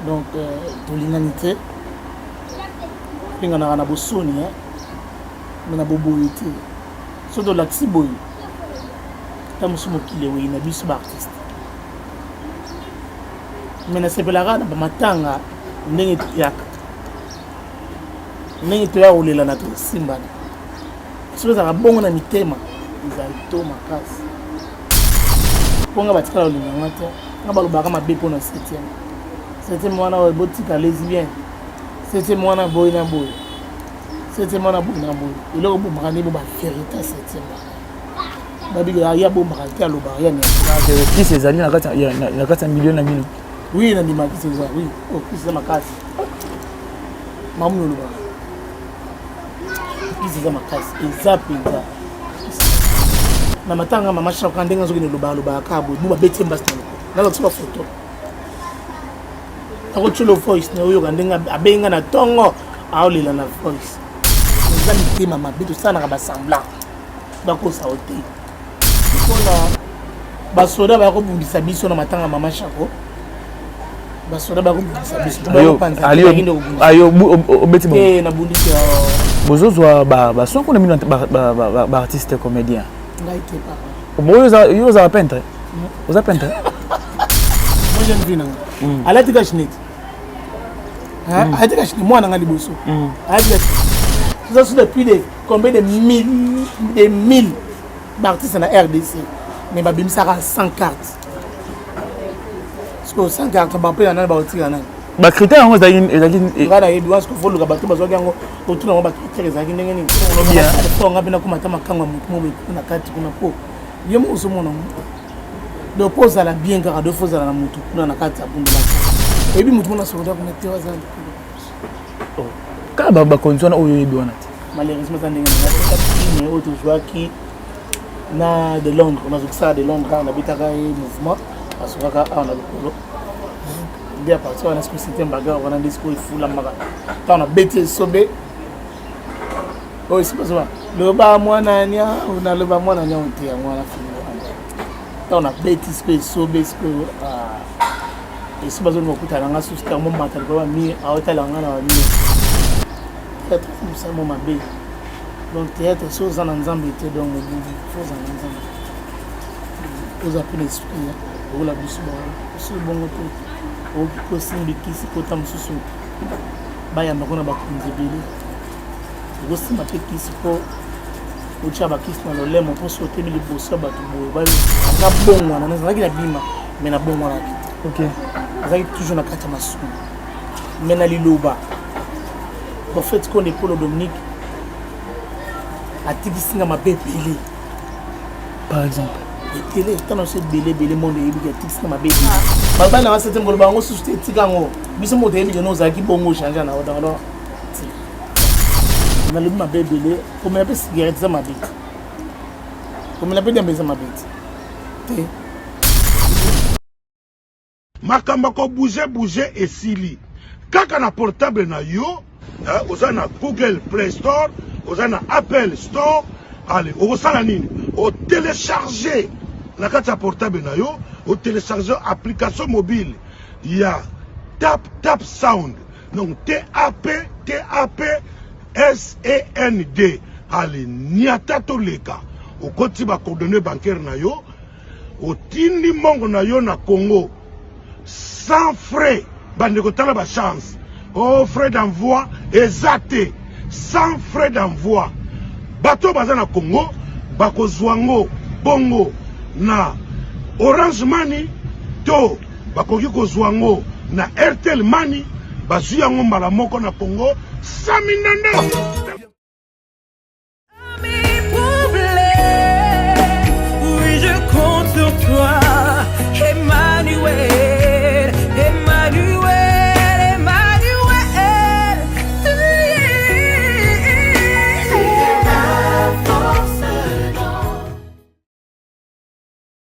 Donc tolingani te, tolinganaka na bosoni mais na boboyi te. Soki tolakisi boye, ta mosusu mokili ewei na biso ba artiste. Mais nasepelaka na bamatanga ndenge toyaka, ndenge toya kolela na tosimbana. Soki ezalaka bongo na mitema, ezali to makasi. Mpo nga batikala kolinga nga te, nga balobaka mabe mpo na septième. Septième wana oyo botika lesbienne, septième wana boye na boye, septième wana boye na boye. Eloko bomaka nde bo ba vérité ya septième wana. Babiki ya bombaka te, alobaka ya nini. Kisi ezali na kati ya milieu na bino? Oui, na ndima kisi eza, oui. Oh, kisi eza makasi. Mamu olobaka. Kisi eza makasi, eza mpenza. Na matanga mama Shaka ndenge azokende lobaka lobaka kaka boye, bo babeti ye mbasi na lokolo. Nalakisa ba photo. Nakotyela voice na oyoka ndenge abengi nga na ntongo aolela na voice. Eza mitema mabe, tosalaka ba semblant. Bakosa yo te. Mpona basoda baya kobundisa biso na matanga mama Shako. Basoda baya kobundisa biso. Ayo obeti bango? Eh, nabundisi. Bozozwa bason kuna bino baartiste comédien? Ngai te papa. Bon, yo ozala peintre? Oza peintre? Moi jeune vie nanga. Alati cache-nez. Alati cache-nez mwana nga liboso. Alati cache-nez. Toza sous plus de combien de mille de mille baartiste na RDC, mais babimisaka 100 cartes. Sikoyo 100 cartes bape na nani bakotika nani? Bacritère yango ezalaki Ngai nayebi wana. Sikoyo foluka bato bazwaki yango, otuna yango bacritère ezalaki ndenge nini. Nga mpe nakoma ata makango ya motu moko ekuna na kati kuna, mpo ye moko ozomona ngo. Donc mpo ozala bien kaka, do fo ozala na motu kuna na kati ya bundelaka. Oyebi motu mona sokoda kuna te, aza likolo. Kaka bakonzi wana oyo oyebi wana te? Malheureusement eza ndenge na oyo tozwaki na de Londres, nazokisaka de Londres awa, nabetaka ye mouvement, azokaka awa na lokolo nde. A partir wana sikoyo septième bagarre wana nde sikoyo efulamaka. Ntango nabeti esobe oyo sikoyo zoba loba mwana nyau, naloba mwana nyau te, yango wana filme wana. Ntango nabeti sikoyo esobe, sikoyo esobe azolinga kokutana nanga susu. Ntango momata likolo bamire, aotala nga na bamire. Théâtre mosala mo mabe. Donc théâtre, so oza na Nzambe te, donc mobulu. Fo ozala na Nzambe, oza mpe na esprit lokola biso bango. Soki bongo te, okoki kosimbi kisi kota mosusu bayambako na bakonzi ebele. Okosimba mpe kisi mpo otya bakisi na lolemo, mpo so otemi liboso ya bato boye nabongwana. Nazalaki na bima, mais nabongwanaki te. Nazalaki toujours na kati ya masumu, mais na liloba prophète Konde Polo Dominique atikisi nga mabe ebele. Par exemple? Ebele, ntango so ebele ebele, monde eyebiki atikisi nga mabe ebele. Babali nanga septième koloba yango susu te, etika yango. Biso moto eyebi keno ozalaki bongo, change na odangalo. Nalobi mabe ebele. Komela mpe cigarette eza mabe te, komela mpe diamba eza mabe te te. Makambo ya ko bouger bouger esili. Kaka na portable na yo, oza na Google Play Store, oza na Apple Store, allez, okosala nini? O telecharger na kati ya portable na yo, o telecharger application mobile ya Tap Tap Sound. Donc T A P T A P S E N D. Allez, niata toleka. Okoti ba coordonnées bancaires na yo, otindi mbongo na yo na Congo sans frais. Bandeko, tala ba chance. Oh, frais d'envoi eza te, sans frais d'envoi. Bato baza na Congo bakozwa ngo bongo na Orange Money to bakoki kozwa ngo na Airtel Money, bazwi yango mbala moko na Congo sans mindanda. Oui, je compte sur toi, Emmanuel, Emmanuel, Emmanuel. Tu es ma force dans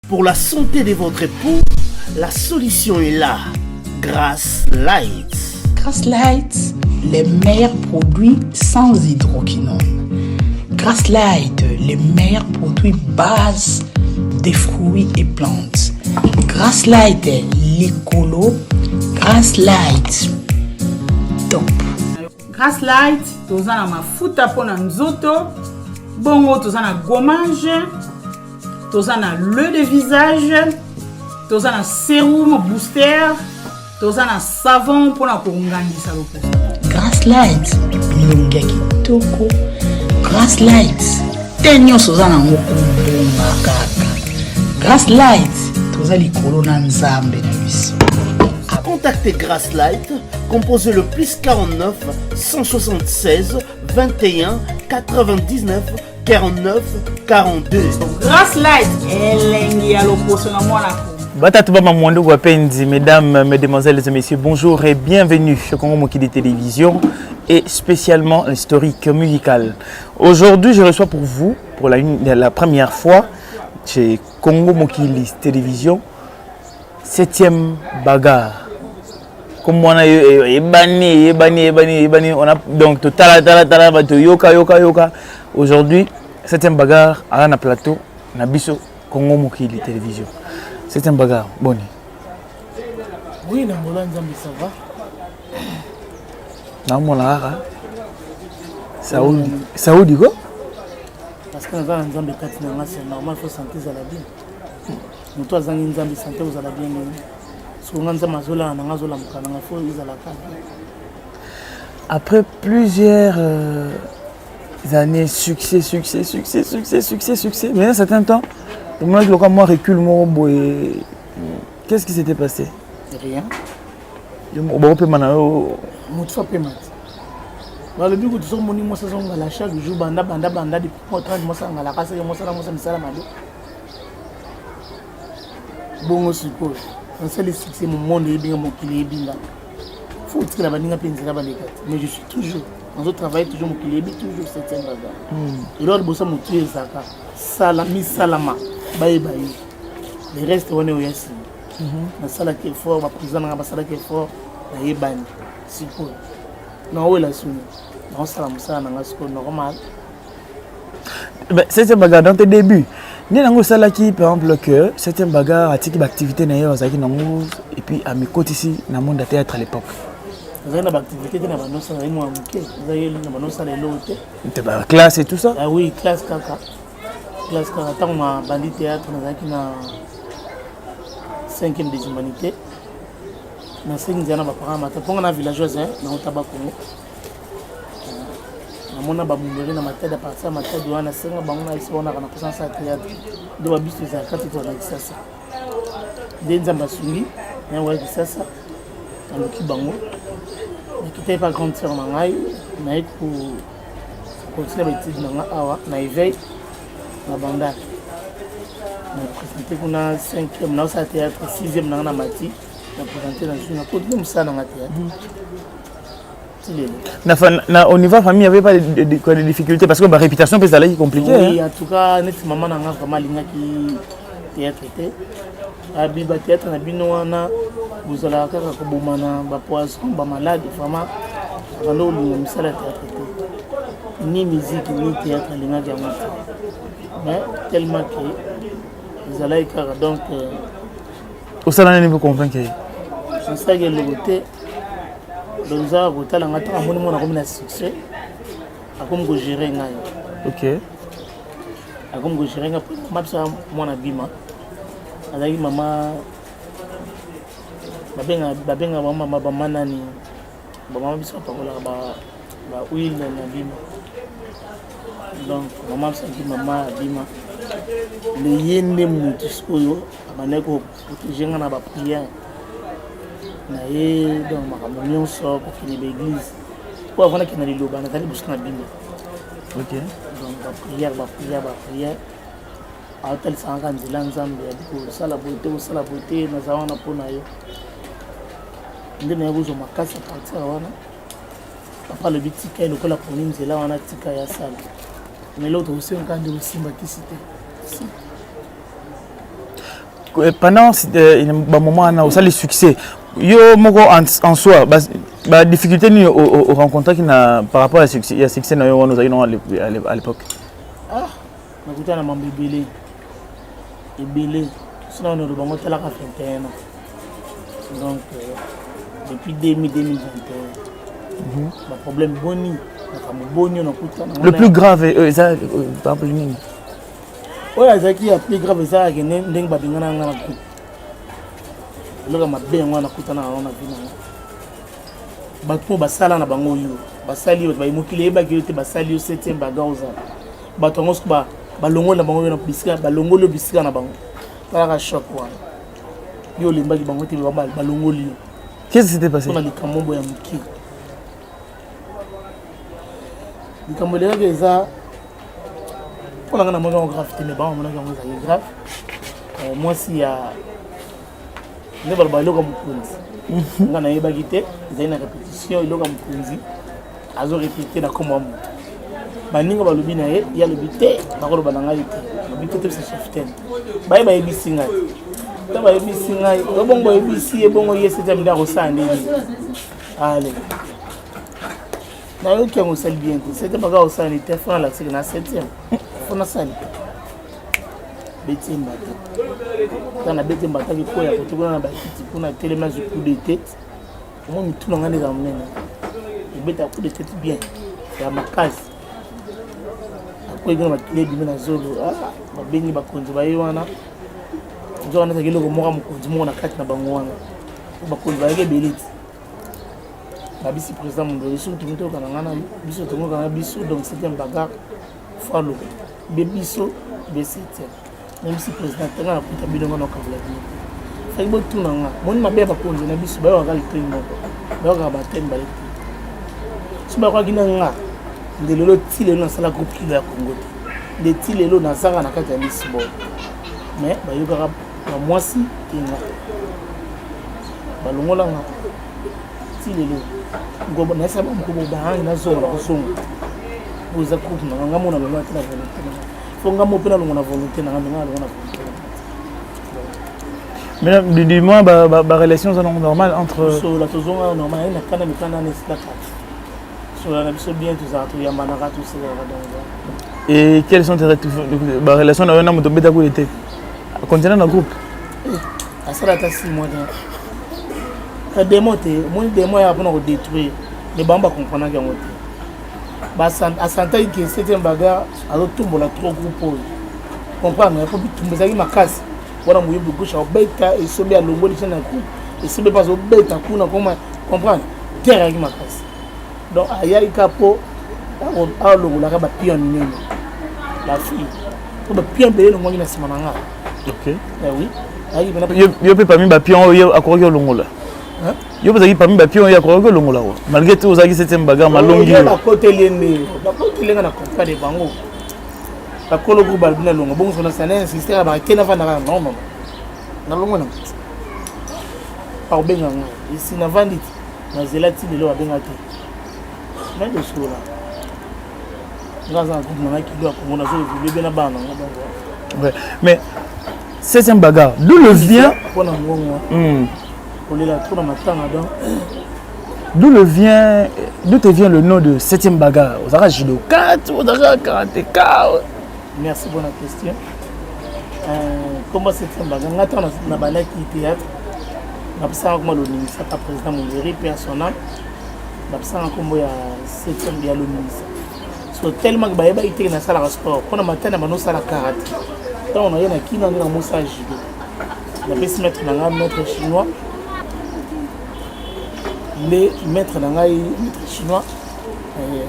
Pour la santé de votre époux, la solution est là. Grace Light. Grace Light, les meilleurs produits sans hydroquinone. Grace Light, les meilleurs produits base des fruits et plantes. Grace Light, l'écolo. Grace Light top. Grace Light toza na mafuta mpo na nzoto, bongo toza na gommage, toza na lait de visage, toza na serum booster, toza na savon mpo na kongangisa loposo. Grace Light bilongi ya kitoko. Grace Light te nyonso oza nango kobonga kaka. Grace Light toza likolo na Nzambe na biso. Contactez Grace Light, composez le plus 49 176 21 99 49 42. Grace Light elengi ya loposo na mwana Batatu bama mwandu wapenzi, mesdames, mesdemoiselles et messieurs, bonjour et bienvenue sur Congo Mokili Télévision et spécialement l'historique musical. Aujourd'hui, je reçois pour vous, pour la première fois, chez Congo Mokili Télévision, 7e bagarre. Comme on a ebani, ebani, ebani, ebani, on a donc tala tala tala bato yoka yoka yoka. Aujourd'hui, 7e bagarre à la plateau, na biso Congo Mokili Télévision. 7e bagarre, boni. Oui, na ngola Nzambe, ça va. Naomona kaka Saoudi, Saoudi ko? Parce que naza na Nzambe kati na nga, c'est normal, faut santé ezala bien. Moto azangi Nzambe, santé ozala bien ndenge. Soki nga Nzambe azolala na nga, azolamuka na nga, faut ezala kaka bien. Après plusieurs années, succès, succès, succès, succès, succès, succès, mais un certain temps, moi, je moi recule, moi, boy. Qu'est-ce qui s'était passé? Rien. Bon, on peut Moto fa pema te. Balobi kutu soki omoni mwasi azongala chaque jour banda banda banda depuis mwa 30 mwasi angalaka seke mwasi na mwasi misala mabe. Bongo sikoyo nasali succès mo monde eyebi nga, mokili eyebi nga, faut otikela baninga mpe nzela baleka te. Mais je suis toujours nazo travailler toujours, mokili eyebi toujours septième bagarre. Eloko liboso motu ezalaka sala misalama bayeba yo, le reste wana oya nsima. Nasalaki effort, baprésident nanga basalaki effort, nayebani. Sikoyo naowela soni, naosala mosala nanga sikoyo normal. Septième bagarre, dans tes débuts, nde nango osalaki, par exemple, que septième bagarre atiki baactivité na ye azalaki nango et puis amikotisi na monde ya théâtre à l'époque? Nazalaki na baactivité te, na bandosala, nazalaki mwana moke, nazalaki na bandosala eloko te. Te baclasse et tout ça? Ah oui, classe kaka, classe kaka. Ntango na bandi théâtre, nazalaki na 5e des humanités. Nasengi nzela na baparent mata mponga na villageoise na Otaba Congo, namona bamumeri na Matadi. A partir ya Matadi wana, nasenga bango na esi baonaka na mposa nasala théâtre, nde babiso ezalaka te, tozala na Kisasa. Nde Nzambe asungi, nayekoya Kisasa, naluki bango, nakitaki pa grande sœur na ngai, naye kocontinue baétude na ngai awa na éveil na Bandal. Na présente kuna 5e, naosala théâtre 6e nanga na mati, na présente na zwi, na continue mosala nanga théâtre ti lelo. Na, au niveau famille, il n'y avait pas quoi, de difficultés? Parce que ma réputation peut être compliquée. Oui, hein. En tout cas, neti mama na nga vraiment alingaki théâtre te. Abi bathéâtre na bino wana bozalaka kaka kobomana, bapoison, bamalade. Vraiment abanda kolinga mosala ya théâtre te, ni musique ni théâtre, alingaki yango te. Mais tellement que ezalaki kaka, donc Osala nini pour convaincre ye? Nasalaki eloko te. Donc eza kotala nga, ntango amoni mwana akomi na succès, akomi kogérer ngai. Akomi kogérer ngai. Mama biso mwana bima azalaki mama, babenga bango mama, bama nani, bamama biso bapakolaka ba huile na bima. Donc mama biso azalaki mama abima le ye nde motu sikoyo abandaki koprotéger nga na baprière na ye. Donc makambo nyonso, kokende baeglise, po avant nakende na liloba, nazali liboso na bino. Donc baprière, baprière, baprière, aotalisaka kaka nzela Nzambe yabi kosala boye te, kosala boye te, naza wana mpo na yo. Nde naye kozwa makasi. A partir ya wana, papa alobi tika ye, lokola poni nzela wana, tika ye asala. Mais eloko tokosenga nde kosimba kisi te si. Pendant bamoment wana osali succès yo moko en soi, badifficulté nini orencontraki na par rapport ya succès na yo wana ozalaki nango à l'époque? Ah, nakuta na mambo ebele ebele. Sina wana oloba ngo talaka 21 ans, donc Depuis 2000, 2021. Baproblème boni, makambo boni oyo nakutana. Le plus grave eza par exemple nini? Oyo azalaki ya plus grave ezalaki ndenge babengana nga na groupe. Eloko ya mabe yango wana nakutana yango na vie na nga. Bato mpo basala na bango yo, basali yo, mokili eyebaki yo te, basali yo septième bagarre ozala. Bato yango soki balongoli na bango yo na bisika, balongoli yo bisika na bango. Talaka choc wana. Yo olembaki bango te, balongoli yo. Qu'est-ce qui s'était passé? Mpona likambo boya moke. Likambo elekaki eza mpona nga namonaki yango grave te, mais bango bamonaki yango ezalaki grave. Mwasi ya nde baloba eloko ya mokonzi, nga nayebaki te, ezali na répétition, eloko ya mokonzi azo répété na kombo ya moto. Baninga balobi na ye, ye alobi te, bakoloba na ngai te, alobi te tobisa chef ten. Baye bayebisi ngai, to bayebisi ngai, bongo bayebisi ye, bongo ye septième nde akosala ndenge. Ale nayoki yango osali bien te, septième baka osala ni te, fona lakisaki na septième, fona sali beti mbata. Ntango nabeti mbata kikoya kote kuna na bakiti kuna, telemi azwi coup de tête. Omoi mitu na ngai nde ezala monene, ebeta coup de tête bien ya makasi, akwei kuna, makili ebimi na zolo. Babengi bakonzi baye wana, nzoka wana ezalaki eloko moko ya mokonzi moko na kati na bango wana, bakonzi bayaki ebele ti babisi président Mondori, soki tokoki toyokana ngai na biso, tokoki na biso. Donc septième bagarre falo be biso be septième. Nayebisi président te, ngai nakuta bino, ngai nakabola bino te, faki botuna nga. Moni mabe ya bakonzi na biso, bayokaka litoi moko, bayokaka batoi mibale te. So bayokaki na nga nde lelo ti lelo nasala groupe Kilo ya Congo te, nde ti lelo nazanga na kati ya lisbon. Mais bayokaka na mwasi te, nga balongola nga ti lelo. Nayesa bango barange, nazonga, nakozonga po eza groupe na nga, nga mona longola te na volonté na nga, fo nga mo mpe nalongo na volonté na nga, me nga nalongo na volonté na nga. Mais du moins, ba relation eza nango normal entre Solola, tozonga normal, aye na kanda, mikanda wana esilaka, solola na biso bien, tozalaka, toyambanaka, toselaka, donc voilà. Et quelles sont tes barelation na yo na moto obeta kude te, continue na groupe? Asala ata 6 mois te, ka démon te, omoni démon yaka mpona kodétruire, mais bango bacomprenaki yango te. Asantaki ke septième bagarre azotombola trop groupe oyo, comprendre, po bitumba ezalaki makasi wana. Moyebi gauche akobeta esobe, alongoli chaine na groupe, esobe mpe azobeta kuna, koma comprendre, guerre ayaki makasi. Donc ayaki ka mpo alongolaka bapion minene, bafille, po bapion ebele elongwaki na nsima na nga. Oui. Yo mpe parmi bapion oyo akokaki olongola, yo mpe ozalaki parmi bapion oyo akokaki olongola ko, malgré tout ozalaki septième bagarre malongi yo. Bakoteli ye nde bakoteli nga na comprendre bango, bakolo groupe balobi na longo bongo sona sana insiste kaka bake navandaka. Non, non, nalongo na bakobenga ngai esi navandi ti nazela ti lelo, babenga te. Mai tosolola, nga aza na groupe na ngai Kilo ya Kongo, nazo évolue bien na bana na nga, donc voilà. Ouais. Mais septième bagarre, d'où le vient mpona ngongo kolela trop na matanga, donc D'où te vient le nom de septième bagarre? Ozalaka judoka, ozalaka karatéka? Merci pour la question. Kombo septième bagarre, nga ntango nabandaki théâtre, bapesanga kombo Loningisa pa président Monderi, mpe ya son âme, bapesanga kombo ya septième ya Loningisa. So tellement ke bayebaki teke nasalaka sport, mpona matana banosala karate. Ntango naye na kino nde namosala judo, napesi maître na ngai, maître chinois, nde maître na ngai, maître chinois,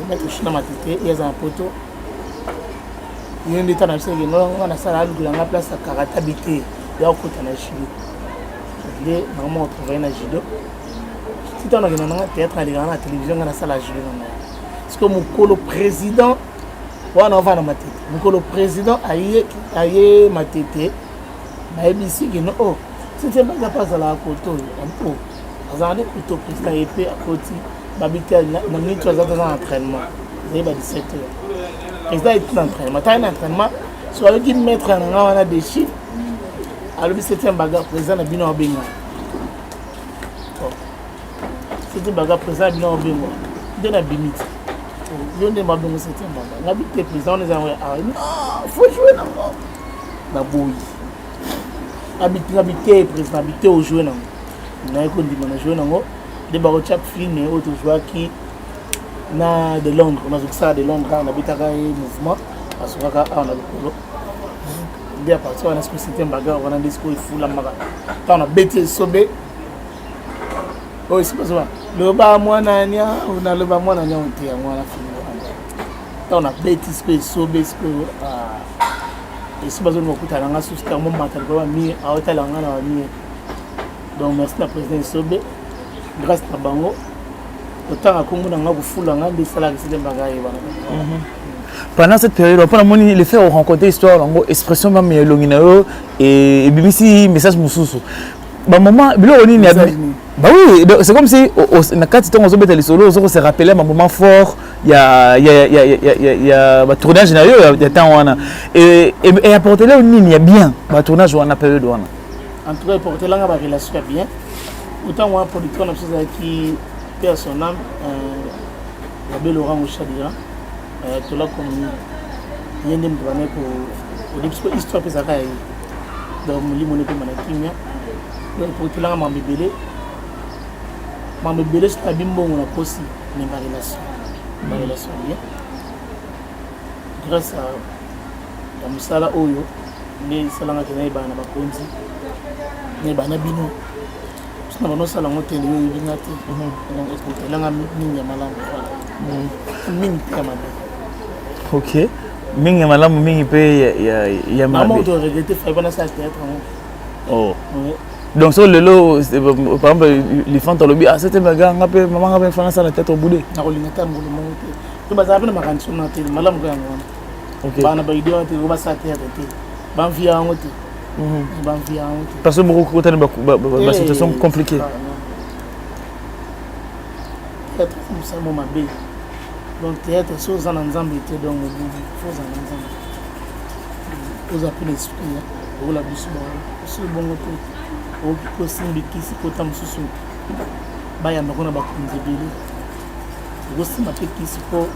maître chinois Matete, ye aza na Poto. Ye nde ntango na biso ekende, nga nasala, alukela nga place ya karate abi te, ya kokota na judo. Nde bango moko travaille na judo. Ti ntango nakenda nanga théâtre, nalekaka na télévision, nga nasala judo na ngai. Parce que mokolo président wana ovanda Matete, mokolo président aye, aye Matete, bayebisi kino o septième bagarre mpe azalaka koto oyo, o azalaka nde koto. Président ye mpe akoti, babi te, na minute oyo aza te, aza na entraînement, ezali ba 17 heures. Président eti na entraînement, tali na entraînement, so ayoki maître na nga wana déchi, alobi: septième bagarre, président na bino abenga. Septième bagarre, président na bino abenga. Nde na bimi ti yo nde babengo septième bagarre, ngabi te, président wana eza yango ya non, faut jouer nango. Naboyi, ngabi te, président abi te, ojoue nango. Naye kondima na joue nango. Nde bakotya film oyo tozwaki na de Londres, nazokisaka de Londres awa, nabetaka ye mouvement, asukaka awa na lokolo. Nde à partir wana sikoyo septième bagarre wana nde sikoyo efulamaka ntango nabeti esobe oyo sikoyo zoba loba mwana nyau, naloba mwana nyau te, yango wana film wana ntango nabeti sikoyo esobe sikoyo esobe azolinga kokutana na nga susu ntango momata likolo bamire aotala nga na bamire. Donc merci na président Esobe, grâce na bango kotanga kombo na nga kofula nga nde esalaka esalemaka ye wana. Pendant cette période, mpona moni le fait orencontre histoire yango, expression mame ya elongi na yo ebimisi message mosusu, bamoment biloko nini? Bah oui, c'est comme si na kati ntango ozobeta lisolo ozo se rappeler ba moment fort ya batournage na yo ya temps wana. Et apportele yo nini ya bien batournage wana, période wana? En tout cas, eportelanga barelation ya bien. Autant wana producteur na biso ezalaki pe à son âme, Abbé Laurent Oshadira tola komi ye nde moto bandaki koyebi biso histoire mpe ezalaka ya ye. Donc molimo ne epema na kimia. Eportelanga mambo ebele, mambo ebele. Soki nabi mbongo nakosi, mais barelation bien grâce à ya mosala oyo nde esalangaki nayebana na bakonzi, nayebana na bino. So na banosala yango te, yo oyebi nga te. Donc ekotelanga mingi ya malamu, mingi mpe ya mabe. Ok, mingi ya malamu, mingi mpe ya mabe. To regrette fai nasala théâtre yango. Oh. Donc so lelo, par exemple, lifante alobi: ah, c'était baga nga mpe mama nga mpe fana nasala théâtre bude. Nakolinga ta mokolo moko te, to bazala mpe na makanisi wana te. Malamu ka yango wana bana baide wana te, basala théâtre te, banvia yango te, banvia yango te. Parce que moko kotani basituation compliquée. Théâtre mosala mo mabe. Donc théâtre, so oza na Nzambe te, donc mobulu. Fo oza na Nzambe, oza mpe na esprit okola biso bango. Soki bongo te, okoki kosimbi kisi kota mosusu bayambako na bakonzi ebele. Okosimba mpe kisi mpo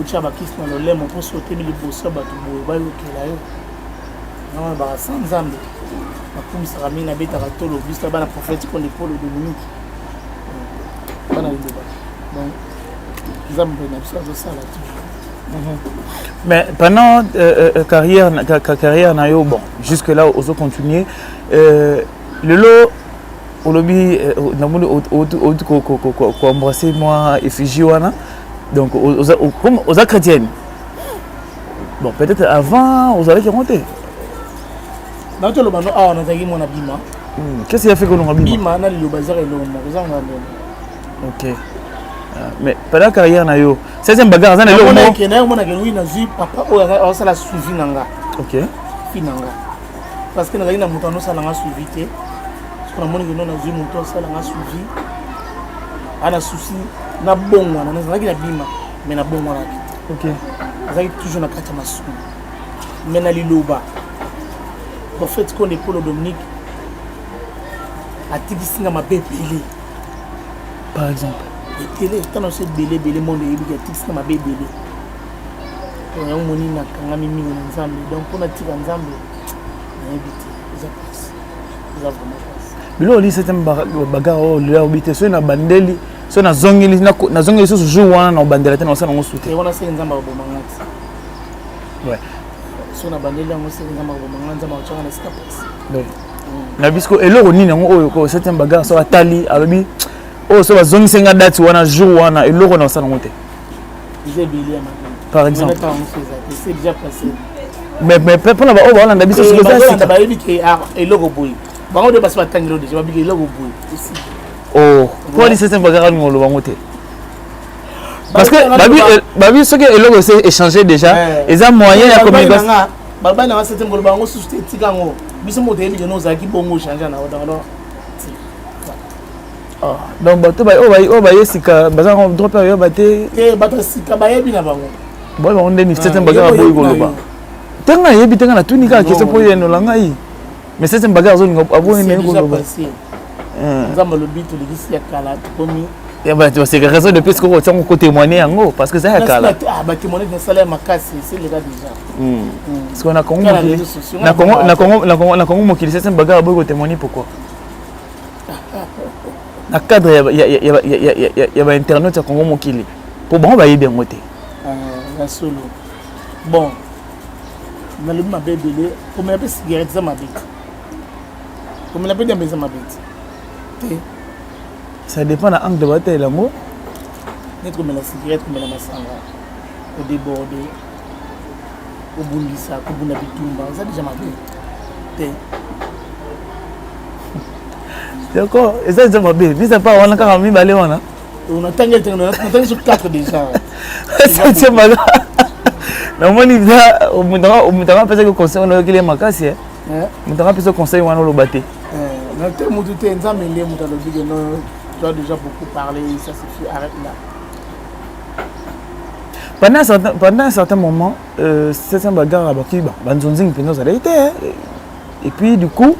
otya bakisi na lolemo, mpo so otemi liboso ya bato boye bayokela yo. Yango baka sa Nzambe bakumisaka mingi, nabetaka tolo biso bana prophète Konde Polo Dominique, bana liloba. Donc Nzambe na biso azosala toujours. Mais pendant carrière na yo, bon, jusque là ozo continuer, lelo olobi namoni outi koembrasser mwa effigie wana. Donc comme oza chrétienne, bon, peut-être avant ozalaki yango te. Nauti oloba no awa, nazalaki mwana bima. Qu'est-ce qui a fait kolonga bima? Bima na liloba ezaka eloko moko, ezanga ndenge. Ok, mais pendant carrière na yo, 16e bagarre aza na eloko moko? Nayomonake wi, nazwi papa oyo azosala suivi na nga. Ok. Fi na nga, parce que nazalaki na moto anosala nga suivi te. Soki namoni keno nazwi moto asala nga suivi, ana souci nabongwana. Nazalaki na bima, mais nabongwanaki te. Ok. Nazalaki toujours na kati ya masumu, mais na liloba prophète Konde Polo Dominique atikisi nga mabe ebele. Par exemple? Ebele, ntango nyonso ebele ebele, monde eyebiki atikisi nga mabe ebele. Yango moni nakangami mingi na Nzambe. Donc mpo natika Nzambe, nayebi te, eza pasi, eza vraiment pasi. Biloko oli septième bagarre oyo lelo obi te, soki na bandeli, soki nazongeli, nazongeli lisusu jour wana na obandela te, na osala yango su te. Wana seke Nzambe akobomanga ti. So na bandeli yango, seke Nzambe akobomanga, Nzambe akotyanga na esika pasi. Na biso eloko nini yango oyo ko septième bagarre soki atali alobi oyo, so bazongisi nga date wana, jour wana, eloko na osala yango te? Eza ebele ya mabe. Par exemple? C'est déjà passé. Mais mpona baoyo baolanda biso, soki eza sika. Bayebi ke eloko boye, bango nde basi batangeli déjà, babiki eloko boye. Oh, mpo ali septième bagarre alinga oloba yango te, parce que babi soki eloko ese échangé déjà, eza moyen ya communication. Balobaki nanga septième koloba yango susu te, etika yango. Biso moto yebi keno ozalaki bongo, change na donc. Donc bato oyo baye sika baza na droit mpe ayoba te? Te, bato ya sika bayebi na bango. Boye bango nde septième bagarre aboyi koloba te. Ngai nayebi te, ngai natuni kaka question mpo yenola ngai. Mais septième bagarre azolinga, aboyi naye koloba. Nzambe alobi tolikisi ya kala, tokomi. Ya bato baseka raison de plus koko otiango kotémoigne yango, parce que eza ya kala. Batémoigne nasala ya makasi, eseleka déjà. Parce que na Congo mokili, na Congo mokili, septième bagarre aboyi kotémoigne, pourquoi? Na cadre ya ba internaute ya Congo mokili. Po bango bayebi yango te. Ya solo. Bon, nalobi mabe ebele, komela mpe cigarette eza mabe te. Komela mpe diamba eza mabe te. Te. Ça dépend na angle batalela yango. Neti komela cigarette, komela masanga, kodeborde, kobundisa, kobunda bitumba, eza deja mabe te. D'accord, eza eza mabe. Mis à part wana kaka mibale wana. Natangi natangi so 4 déjà. Septième bagarre. Namoni eza moto anga apesaki conseil wana oyokeli ye makasi. Moto anga apesa conseil wana oloba te. Na te motu te, Nzambe nde moto alobi ke non, tu as déjà beaucoup parlé, ça suffit, arrête là. Pendant un certain moment, septième bagarre abaki banzonzingi mpenza ozalaki te. Et puis du coup,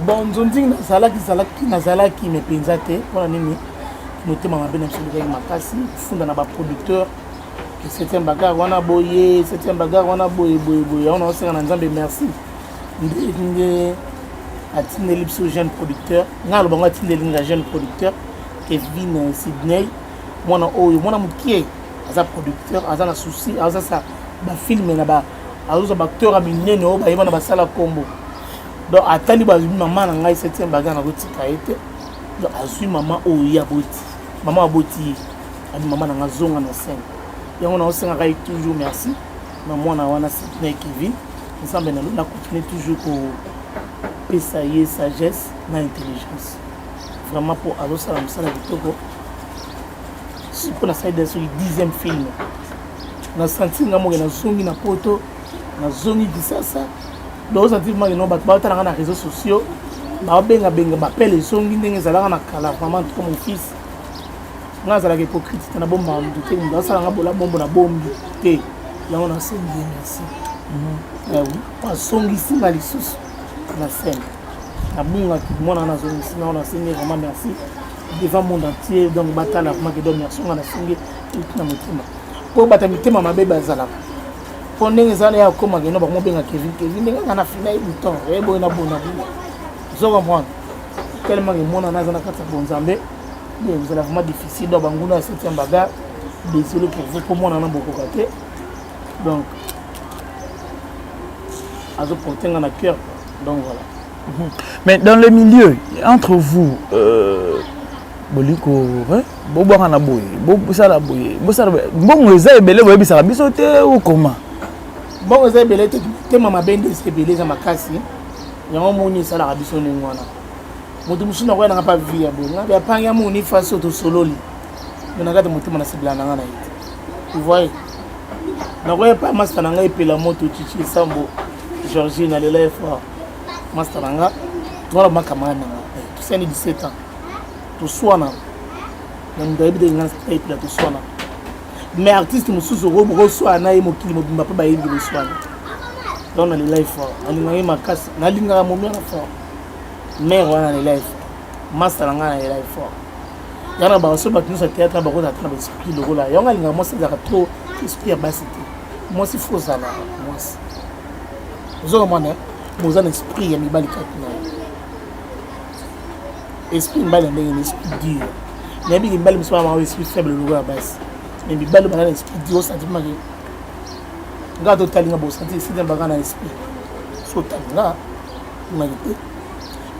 bon, nzonzingi nazalaki zalaki nazalaki me mpenza te. Mpona nini? Motema mabe na biso elekaki makasi, kofunda na baproducteur ke septième bagarre wana boye, septième bagarre wana boye boye boye. Yango naosenga na Nzambe merci ndenge atindeli biso jeune producteur. Ngai alobango atindeli nga jeune producteur Kevin Sydney, mwana oyo, mwana mokie, aza producteur, aza na souci, aza sa bafilme na ba azozwa baacteur ya minene oyo bayeba na basala kombo. Donc atali bazwi mama na ngai septième bagarre, nazotika ye te. Donc azwi mama oyo ye aboti, mama aboti ye, abi mama na nga zonga na scène. Yango naosengaka ye toujours merci na mwana wana Sydney Kevin. Nzambe na continue toujours kopesa ye sagesse na intelligence vraiment, mpo azosala mosala kitoko. Mpo nasali soki 10e film, nasanti nga moke nazongi na poto, nazongi Kisasa. Donc osanti vraiment no bato baotalanga na réseaux sociaux, baobengabenga, bapele ezongi ndenge ezalaka na kala. Vraiment, en tout cas mon fils, nga azalaka hypocrite te, nabombaka motu te. Moto asalanga bola bombo na bombi te. Yango nasengi ye merci oui, azongisi nga lisusu na scène. Nabungaki, mwana wana azongisi nga. Wana nasengi vraiment merci devant monde entier. Donc batala vraiment ke donc merci nga nasengi euti na motema, mpo bato mitema mabe bazalaka. Mpo ndenge eza na ye akóma keno bakomobenga Kevin, Kevin, ndenge nga na fina ye bouton eboye na bona bona. Ozo comprendre tellement ke mwana aza na kati ya bonzambe, ezala vraiment difficile. Donc banguna ya septième bagarre, désolé pour vous, mpo mwana na bokoka te. Donc azoporte nga na cœur, donc voilà. Mais dans le milieu, entre vous, boliko bobwaka na boye, bosala boye, bosala boye, mbongo eza ebele, boyebisaka biso te ou comment? Mbongo eza ebele te, tema mabe nde eza ebele, eza makasi. Yango moni esalaka biso ndenge wana. Moto mosusu nakoya nanga mpa vie ya boye, nga apangi ya moni fasi oyo tosololi, me na kati motema nasepela nanga na ye te. Voye nakoya pa master na ngai epela moto Chichi Esambo Georgine, alela ye fort master na nga. Tozala ma camarade na nga, tosani 17 ans, toswana na moto ayebi te nga epela toswana. Mais artiste mosusu okoswana na ye mokili mobimba mpe bayebi boswana. Donc nalela ye fort, nalingaka ye makasi, nalingaka momiana fort, mare wana nalela ye fort, master na ngai nalela ye fort. Yana baso bato nyonso ya théâtre bakozala te na baesprit lokola yango. Alingaka mwasi ezalaka trop esprit ya basi te. Mwasi fo ozala mwasi, ozokomona boza na esprit ya mibali kati na yo. Esprit mibali ya ndenge na esprit dur, nayebi ke mibali mosusu baa esprit faible lokola basi, mais mibali baza na esprit dur. Osanti make nga totalinga bosanti esika baka na esprit so otalinga maki te.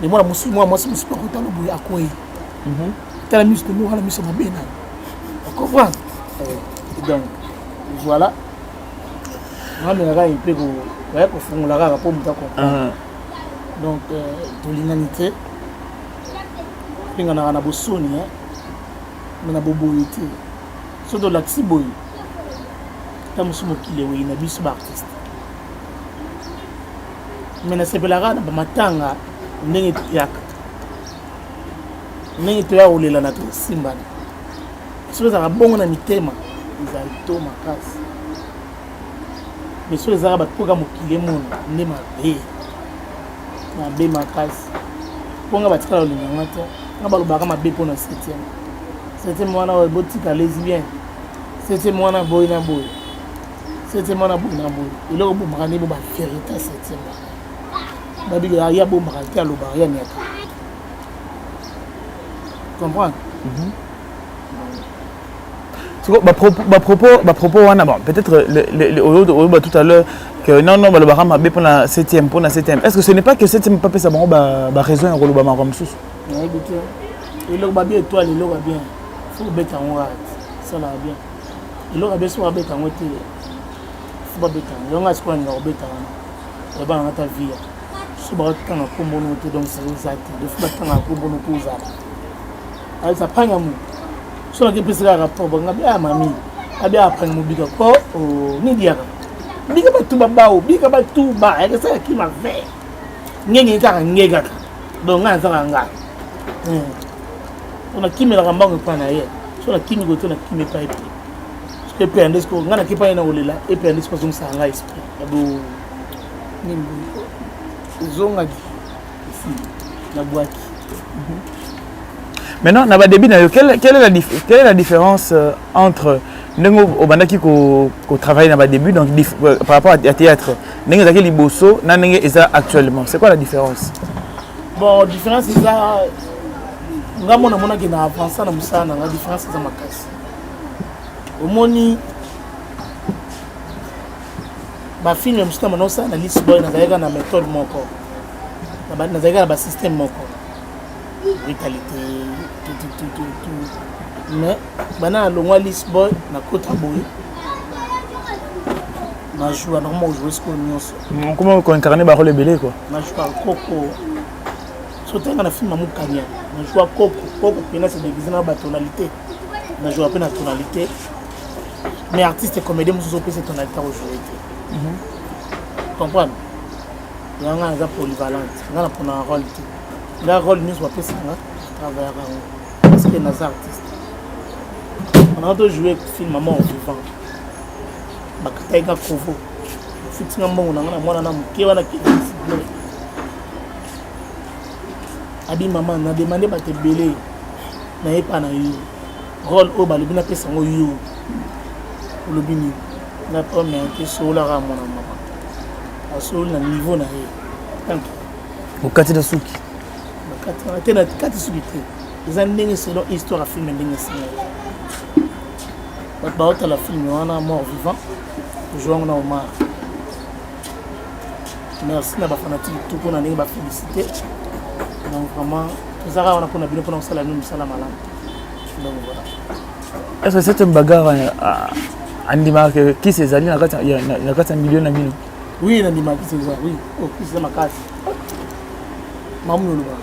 Mais mwana mosusu, mwana mwasi mosusu bakotala boye akwei, tala miso te, moko na miso mabe na ocomprendre. Donc voilà, ngamekaka mpe koya kofungola kaka mpo moto acomprendre. Donc tolingani te, tolinganaka na bosoni me na boboye te. So tolakisi boye, ta mosu mokili ewei na biso baartiste. Me nasepelaka na bamatanga ndenge toyaka, ndenge toya kolela na tosimbana. Soki ezalaka bongo na mitema, ezali to makasi. Mais soki ezalaka bato mpoka mokili emona nde mabe, mabe makasi. Mpo nga batikala kolinganga te, nga balobaka mabe mpo na septième, septième wana botika lesbienne, septième wana boye na boye, septième wana boye na boye. Eloko bomaka nde bo bavérité septième wana babiki ya bombaka te, alobaka ya niata. Comprendre? Bapropos wana, bon, peut-être oyo tout à l'heure que non, non, balobaka mabe mpona 7e, mpona 7e. Est ce que ce n'est pas que 7e bapesa bango baraison ya koloba makambo mosusu? Nayebi te. Eloko babi étoile, eloko ya bien, faut kobeta yango kaka, esalaka bien. Eloko ya bien, soki babeta yango te, faut babeta yango. Yango sikoyo nalinga kobeta wana, oyebananga ta via so bakotanga nkombono te. Donc eza te, de faut batanga nkombono mpo ozala ayebisa panga mu. So naki epesaka rapport, banga bi ah mami abi apanga mobika ko nidiaka bika batuba bao bika batuba ayakesaka kima ve ngenge kaka nge kaka. Donc ngai nazaka nga so nakimelaka mbango epai na ye, so nakimi kote, nakimi epai epe soki epe nde siko ngai nakepa ye na kolela epe nde siko azongisaka ngai esprit abo nini ezongaki esi nabwaki. Maintenant, na badébut na yo, quelle est la différence entre ndenge obandaki kotravailler na badébut, donc par rapport à théâtre, ndenge ezalaki liboso na ndenge eza actuellement? C'est quoi la différence? Bon, différence eza, nga mona monaki na avance na mosala na nga, différence eza makasi. Omoni bafilm mosusu na naosala na Lisboy, nazalaki na méthode moko, nazalaki na basystème moko, brutalité, tout, tout, tout, tout, tout. Mais bana nalongwa Lisboy, nakota boye, najoua, nakoma kojoue sikoyo nyonso. Comment koincarne barole ebele quoi? Najoua koko. So tanga na film Amukanya, najoua koko, koko mpena se déguise na batonalité, najoua mpe na tonalité. Mais artiste comédien mosusu opesa tonalité, akojoue te. Comprendre yanga, naza polyvalente. Nga na mpona rôle te, nga rôle nyonso bapesanga, travaillaka yango parce que naza artiste. Onanga tojoue film Mort Vivant, bakataki nga kovo, bafutinga mbongo na nga na mwana na moke wana kesible. Abi mama na demande bato ebele, nayepa na yo rôle oyo balobi napesa yango, yo olobi nini? Nga première te, sololaka mwana mama, asololi na niveau na ye. Donc okati na suki? Bakati te, na kati suki te. Eza ndenge selon histoire ya film, ndenge esengaki bato baotala film wana Mort Vivant, tojou yango na Omar. Merci na bafanatike tout mpona ndenge bafélicité. Donc vraiment tozaka wana mpona bino, mpona kosala bino mosala malamu. Donc voilà. Est ce que cette bagarre andimaka kisi ezali na kati ya milieu na bino? Oui, nandimaka kisi eza. Oui, oh, kisi eza makasi. Mamu olobaka,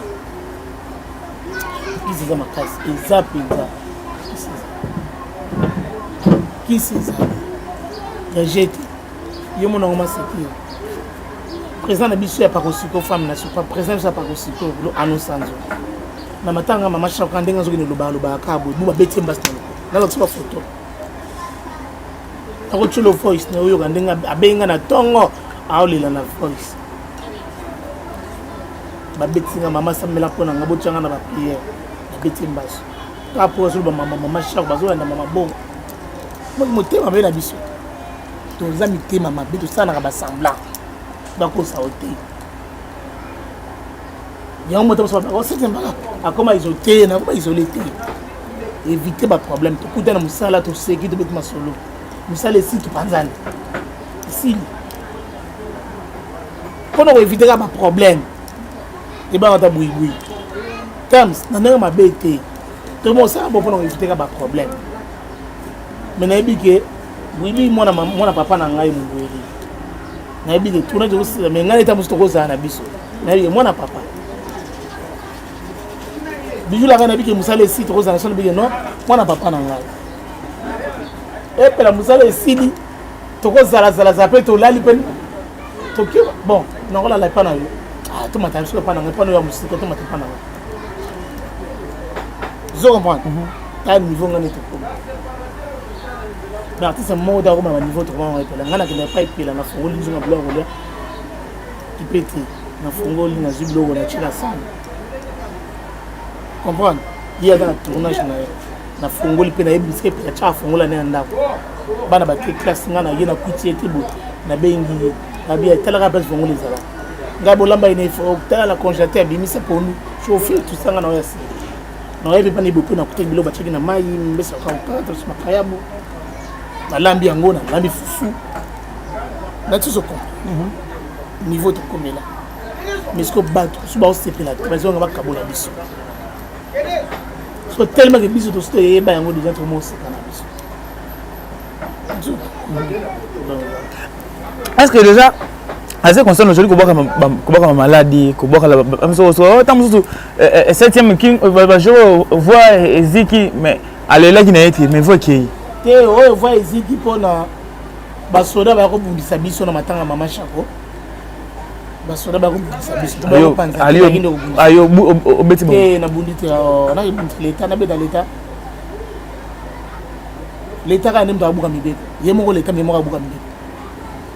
kisi eza makasi, eza mpenza kisi eza, kisi eza ya jete. Yo monango maseki, président na biso ya Pakosiko, femme na président biso ya Pakosiko, lo anosanzo na matanga mama Shaka, ndenge azokende lobaka lobaka kaka boye, bu babeti ye mbasi na lokolo. Nalakisa bafoto, nakotiolo voice na oyoka ndenge abengi nga na ntongo, aolela na voice: "Babeti nga, mama, sambela mpo na nga, botianga na baprière, babeti mbaso." Kaka mpo azoloba mama, mama Shako, bazolanda mama bongo. Moki motema mabe na biso, toza mitema mabe, tosalaka basemblant, bakosa o te. Yango moto mosusu akoma isolé te, nakoma isolé te, éviter baproblème. Tokuta na mosala, toseki, tobeti masolo, mosala esili, topanzani, esili, mpona koéviter kaka baproblème. Ebanga ata buibui terms na ndenge mabe te, tomosala bo mpona koéviter kaka baproblème. Mais nayebi ke buibi mwana, mwana papa na ngai mongweri, nayebi ke tournage ekosila, mais ngai neta mosusu tokozala na biso. Nayebi ke mwana papa bijulaka, nayebi ke mosala esili, tokozala so. Nayebi ke non, mwana papa na ngai epela, mosala esili, tokozalazalazala mpe tolali mpe toke. Bon, nakolala epa na yo, tomata biso epa na ngai, epa na yo ya mosika, tomata epa na ngai. Ozo comprendre ta niveau ngai neti okoma. Mais artiste moko te akoma na baniveau tokoma epela. Ngai nakenda epa epela, nafungoli nzonga biloko kolia kipe te, nafungoli, nazwi biloko, natie na sani. Comprendre, ye aza na tournage na ye, nafungoli mpe nayebi bisika epela tia, afungola ne ya ndako, bana bake classe, ngai naye nakuti ye te. Boye nabengi ye, nabi etalaka place fongoli ezala, ngai bolamba ye na tala na congélateur, abimisa pondu, chauffe, tusanga na oyo ya sika. Nayebi mpe na ebopo nakutaki biloko batiaki na mai, mbesa kakata biso makayabu, nalambi yango, nalambi fufu na ti ozokompa niveau tokomela. Mais siko bato mosusu baosepela te, bazonga bakabola biso so tellement ke biso tosi toyeba yango deja, tokomoseka na biso. Est-ce que déjà à ce concerne aujourd'hui kobwaka mamaladi, kobwaka ta mosusu septième king bajour voix eziki, mais alelaki na ye te, mais voix ekei? Te, oyo voix eziki mpona basoda baya kobundisa biso na matanga Mama Chako. Basoda baya kobundisa biso. Ayo obeti? Te, nabundi te. Nakebundi leta, nabeta leta? Leta kaka nde moto abuka mibeko ye moko, leta ye moko abuka mibeko,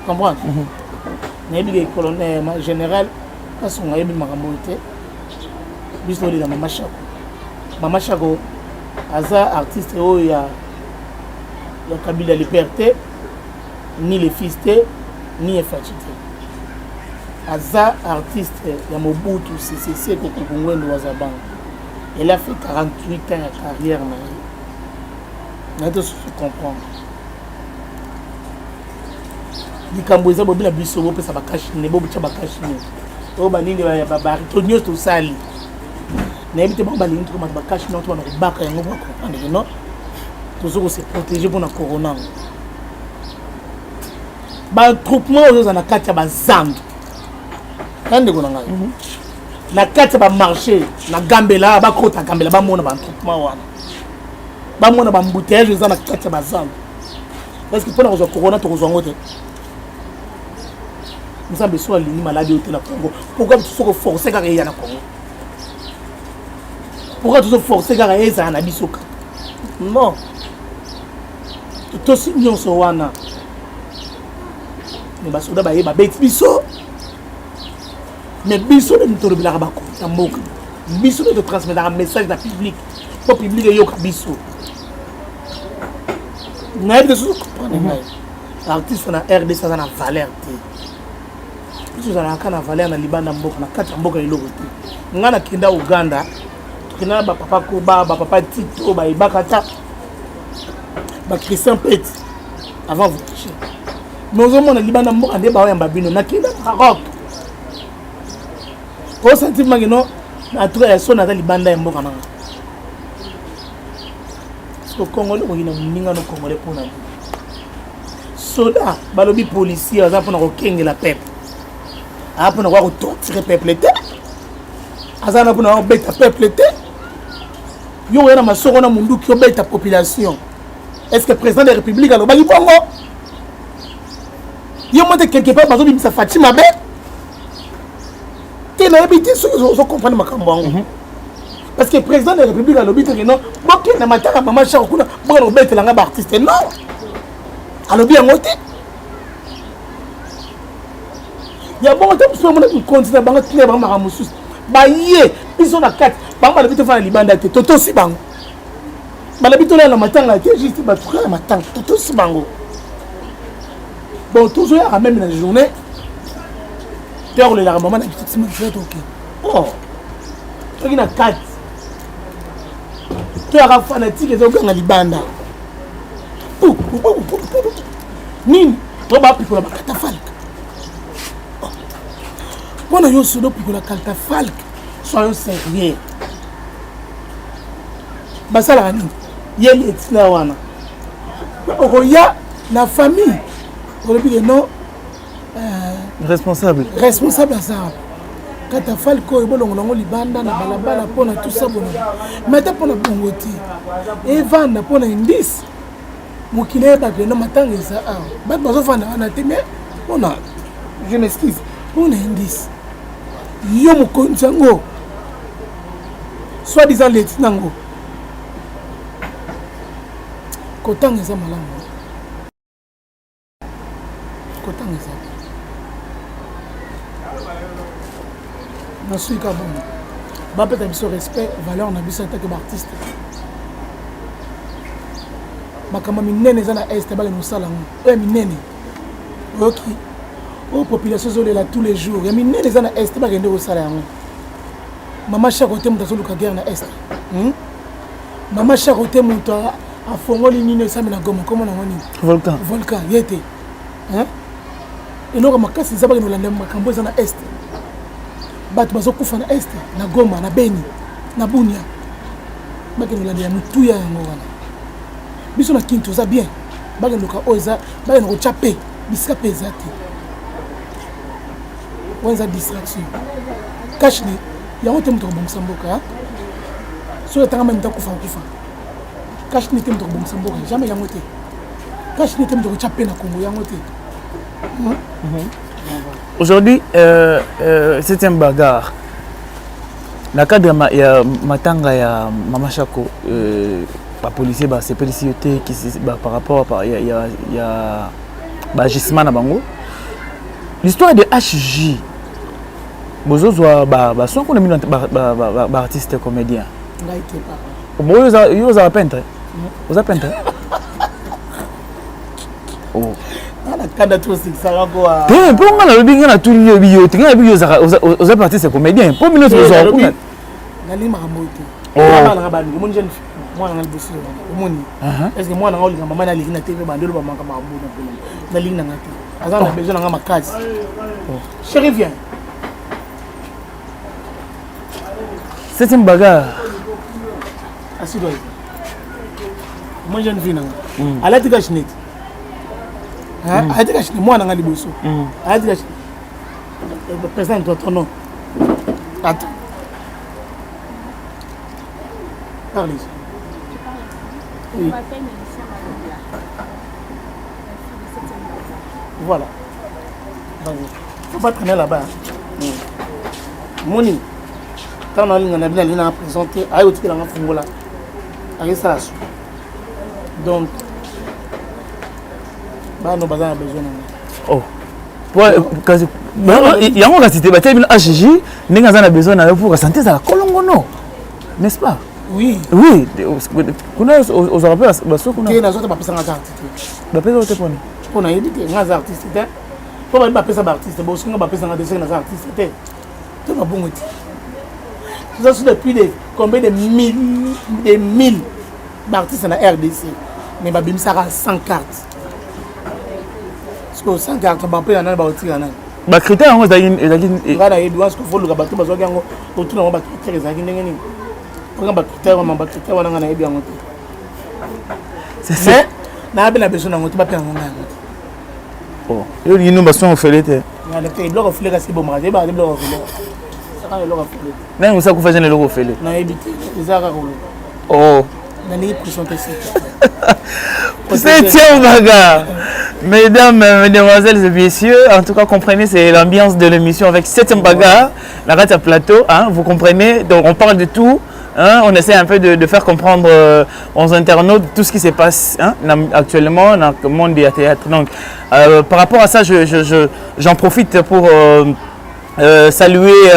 comprendre? Nayebi ke colonel général Kasongo ayebi makambo oyo te. Biso tolela Mama Chako. Mama Chako aza artiste oyo ya Kabila le père te, ni le fils te, ni Efaci te. Aza artiste ya Mobutu Sese Seko Kuku Ngbendu wa Za Banga. Elle a fait 48 ans ya carrière na ye. Naye tosusu comprendre likambo eza bobila biso, bopesa bacache-nez, botya bacache-nez oyo banini barito nyonso tosali. Nayebi te, bango balingi tokomata bacache-nez to bana kobaka yango, bacomprendre ke non, tozo kose protéger mpona corona. Yango batroupement oyo oza na kati ya bazando na ndeko na ngai, na kati ya bamarché na Gambela, bakota Gambela, bamona batroupement wana, bamona baembouteillage eza na kati ya bazando. Parce que mpona kozwa corona, tokozwa yango te. Nzambe so alingi maladi oyo te na Congo, pourquoi biso koforce kaka eya na Congo? Pourquoi tozoforce kaka ezala na biso kaka? Non, totosi nyonso wana, me basoda baye babeti biso. Mais biso nde tolobelaka bakonzi ya mboka, biso nde totransmetaka message na public mpo public eyoka biso. Nayebi te soki comprendre ngai. Artiste na RDC aza na valeur te. Biso ozalaka na valeur na libanda mboka, na kati ya mboka eloko te. Ngai nakenda Uganda, tokenda na bapapa Koba, bapapa Tito, bayebaka ata bachristien pete avant voyage. Mais ozomona libanda mboka nde baoyamba bino. Nakenda Maroc, osanti mangi no. En tout cas ya so naza libanda ya mboka nanga. Parce congolais okoki na moninga no congolais mpona nini? Soda, balobi policier aza mpona kokengela peuple, aza mpona koya kotorturer peuple te, aza na mpona kobeta peuple te. Yo oya na masoko na munduki, obeta population. Est ce que président de la République alobaki bongo? Yo mo te, quelque part bazobimisa Faci mabe te. Nayebi te soki ozocomprendre makambo yango. Parce que président de la République alobi te ke non, bokende matanga Mama Chako kuna, bokende kobetelanga baartiste. Non, alobi yango te. Ya bongo te, mosusu bamona mikonzi na bango tina bango makambo mosusu baye biso na kati. Bango balobi tofanda libanda te, totosi bango. Balobi tolala na matanga te, juste bato kaka matanga, totosi bango. Bon, tozoyaka même na journée te, akolelaka mama na biso nsima biso toke. Oh, toki na kati, toyaka fanatique ezoganga libanda nini to bapikola bacatafalque mpo na yo. Sodo opikola catafalque, soyons sérieux, basalaka nini? Ye etina wana okoya na famille, olobi ke non. Responsable. Responsable aza catafalque oyo, bolongola yango libanda na balabala mpona tusa bona. Mais ata mpona bongo te, evanda mpona indice, mokili eyebaka eno matanga eza awa. Bato bazofanda wana te, mais mpona, je m'excuse, mpona indice. Yo mokonzi yango, soit disant leti nango, kotanga eza malamu, kotanga eza nasuika bongo. Bapesa biso respect, valeur na biso atake baartiste. Makambo minene eza na Est, bakende kosala yango. Oyo ya minene oyoki, oyo population ezolela tous les jours, ya minene eza na Est, bakende kosala yango. Mama Chako te moto azoluka guerre na Est, Mama Shako te moto afongoli nini esami na Goma, komona yango nini? Volcan. Volcan, ye te. Hein? Eloko makasi eza bakende kolanda makambo eza na Est. Bato bazokufa na Est, na Goma, na Beni, na Bunia. Bakende kolanda ya motuya yango wana. Biso na Kin toza bien. Bakende luka oyo eza, bakende kotya pe, bisika pe eza te. Wana eza distraction. Cash ni yango te moto akobongisa mboka. Soki atanga meme takufa kufa. Cash ni te moto akobongisa mboka, jamais yango te. Cash ni te moto akotya pe na Congo yango te. Aujourd'hui, c'est un bagarre. Na cadre ya matanga ya Mama Shako, ba policier ba sepelisi yo te par rapport à ya ba agissement na bango. L'histoire de HJ, bozozwa ba soins kuna bino ba artiste comédien. Ngai te papa. Bon, yo oza peintre. Oza peintre? Oh. Kanda tosekisaka koa. Te, mpo nga nalobi nga natuni yo biyo te, nga nalobi yo oza artiste comédien. Mpo bino tozwa kuna. Nalingi makambo oyo te. Bana nanga balingi, omoni jeune fille, mwana nanga liboso omoni. Est-ce que mwana nanga olinga mama nalingi na TV bandi oloba makambo ya bona bona. Nalingi nanga te. Aza na besoin nanga makasi. Chérie viens. C'est une bagarre. Assis-toi. Moi jeune fille nanga. Alati cache-nez. Alati cache-nez mwana nanga liboso. Alati cache-nez. Présente-toi ton nom. Attends. Parlez. Oui. Voilà. Faut pas traîner là-bas. Moni, tant na linga na bina lina présenter, ayo otikela nga fungola. Aye sala su. Donc bano baza na besoin na nga. Oh. Kasi yango kasi te batie bino HJ ndenge aza na besoin na yo pour santé ezala kolongono. N'est-ce pas? Oui. Oui, kuna ozwaka mpe baso kuna. Te nazwa te bapesanga carte te. Bapesa te pona? Mpo nayebi te, nga aza artiste te. Mpo bayebi bapesa baartiste, bosoki nga bapesanga te soki naza artiste te. To na bongo te. Toza sur depuis de combien de mille de mille baartiste na RDC mais babimisaka 100 cartes. Sikoyo 100 cartes bapesa nani bakotika nani? Ba critère yango ezalaki nga nayebi wana sikoyo foluka bato bazwaki yango otuna yango bacritère ezalaki ndenge nini oka bacritère wana bacritère wana nga nayebi yango te mais nayabi na besoin nango te bapesa yango nga yango te. Yo olingi no bason ofele te. Biloko ofele kasi ebomaka te, ebaka te biloko ofele. Saka eloko ofele. Nani mosa kufa eza na eloko ofele? Nayebi te, eza kaka koloba. Oh. Nalingi pression te sika. Septième bagarre. Mesdames, mesdemoiselles et messieurs, en tout cas, comprenez, c'est l'ambiance de l'émission avec septième bagarre, la rate à plateau, hein, vous comprenez, donc on parle de tout, hein, on essaie un peu de faire comprendre aux internautes tout ce qui se passe, hein, actuellement dans le monde du théâtre. Donc, par rapport à ça, j'en profite pour saluer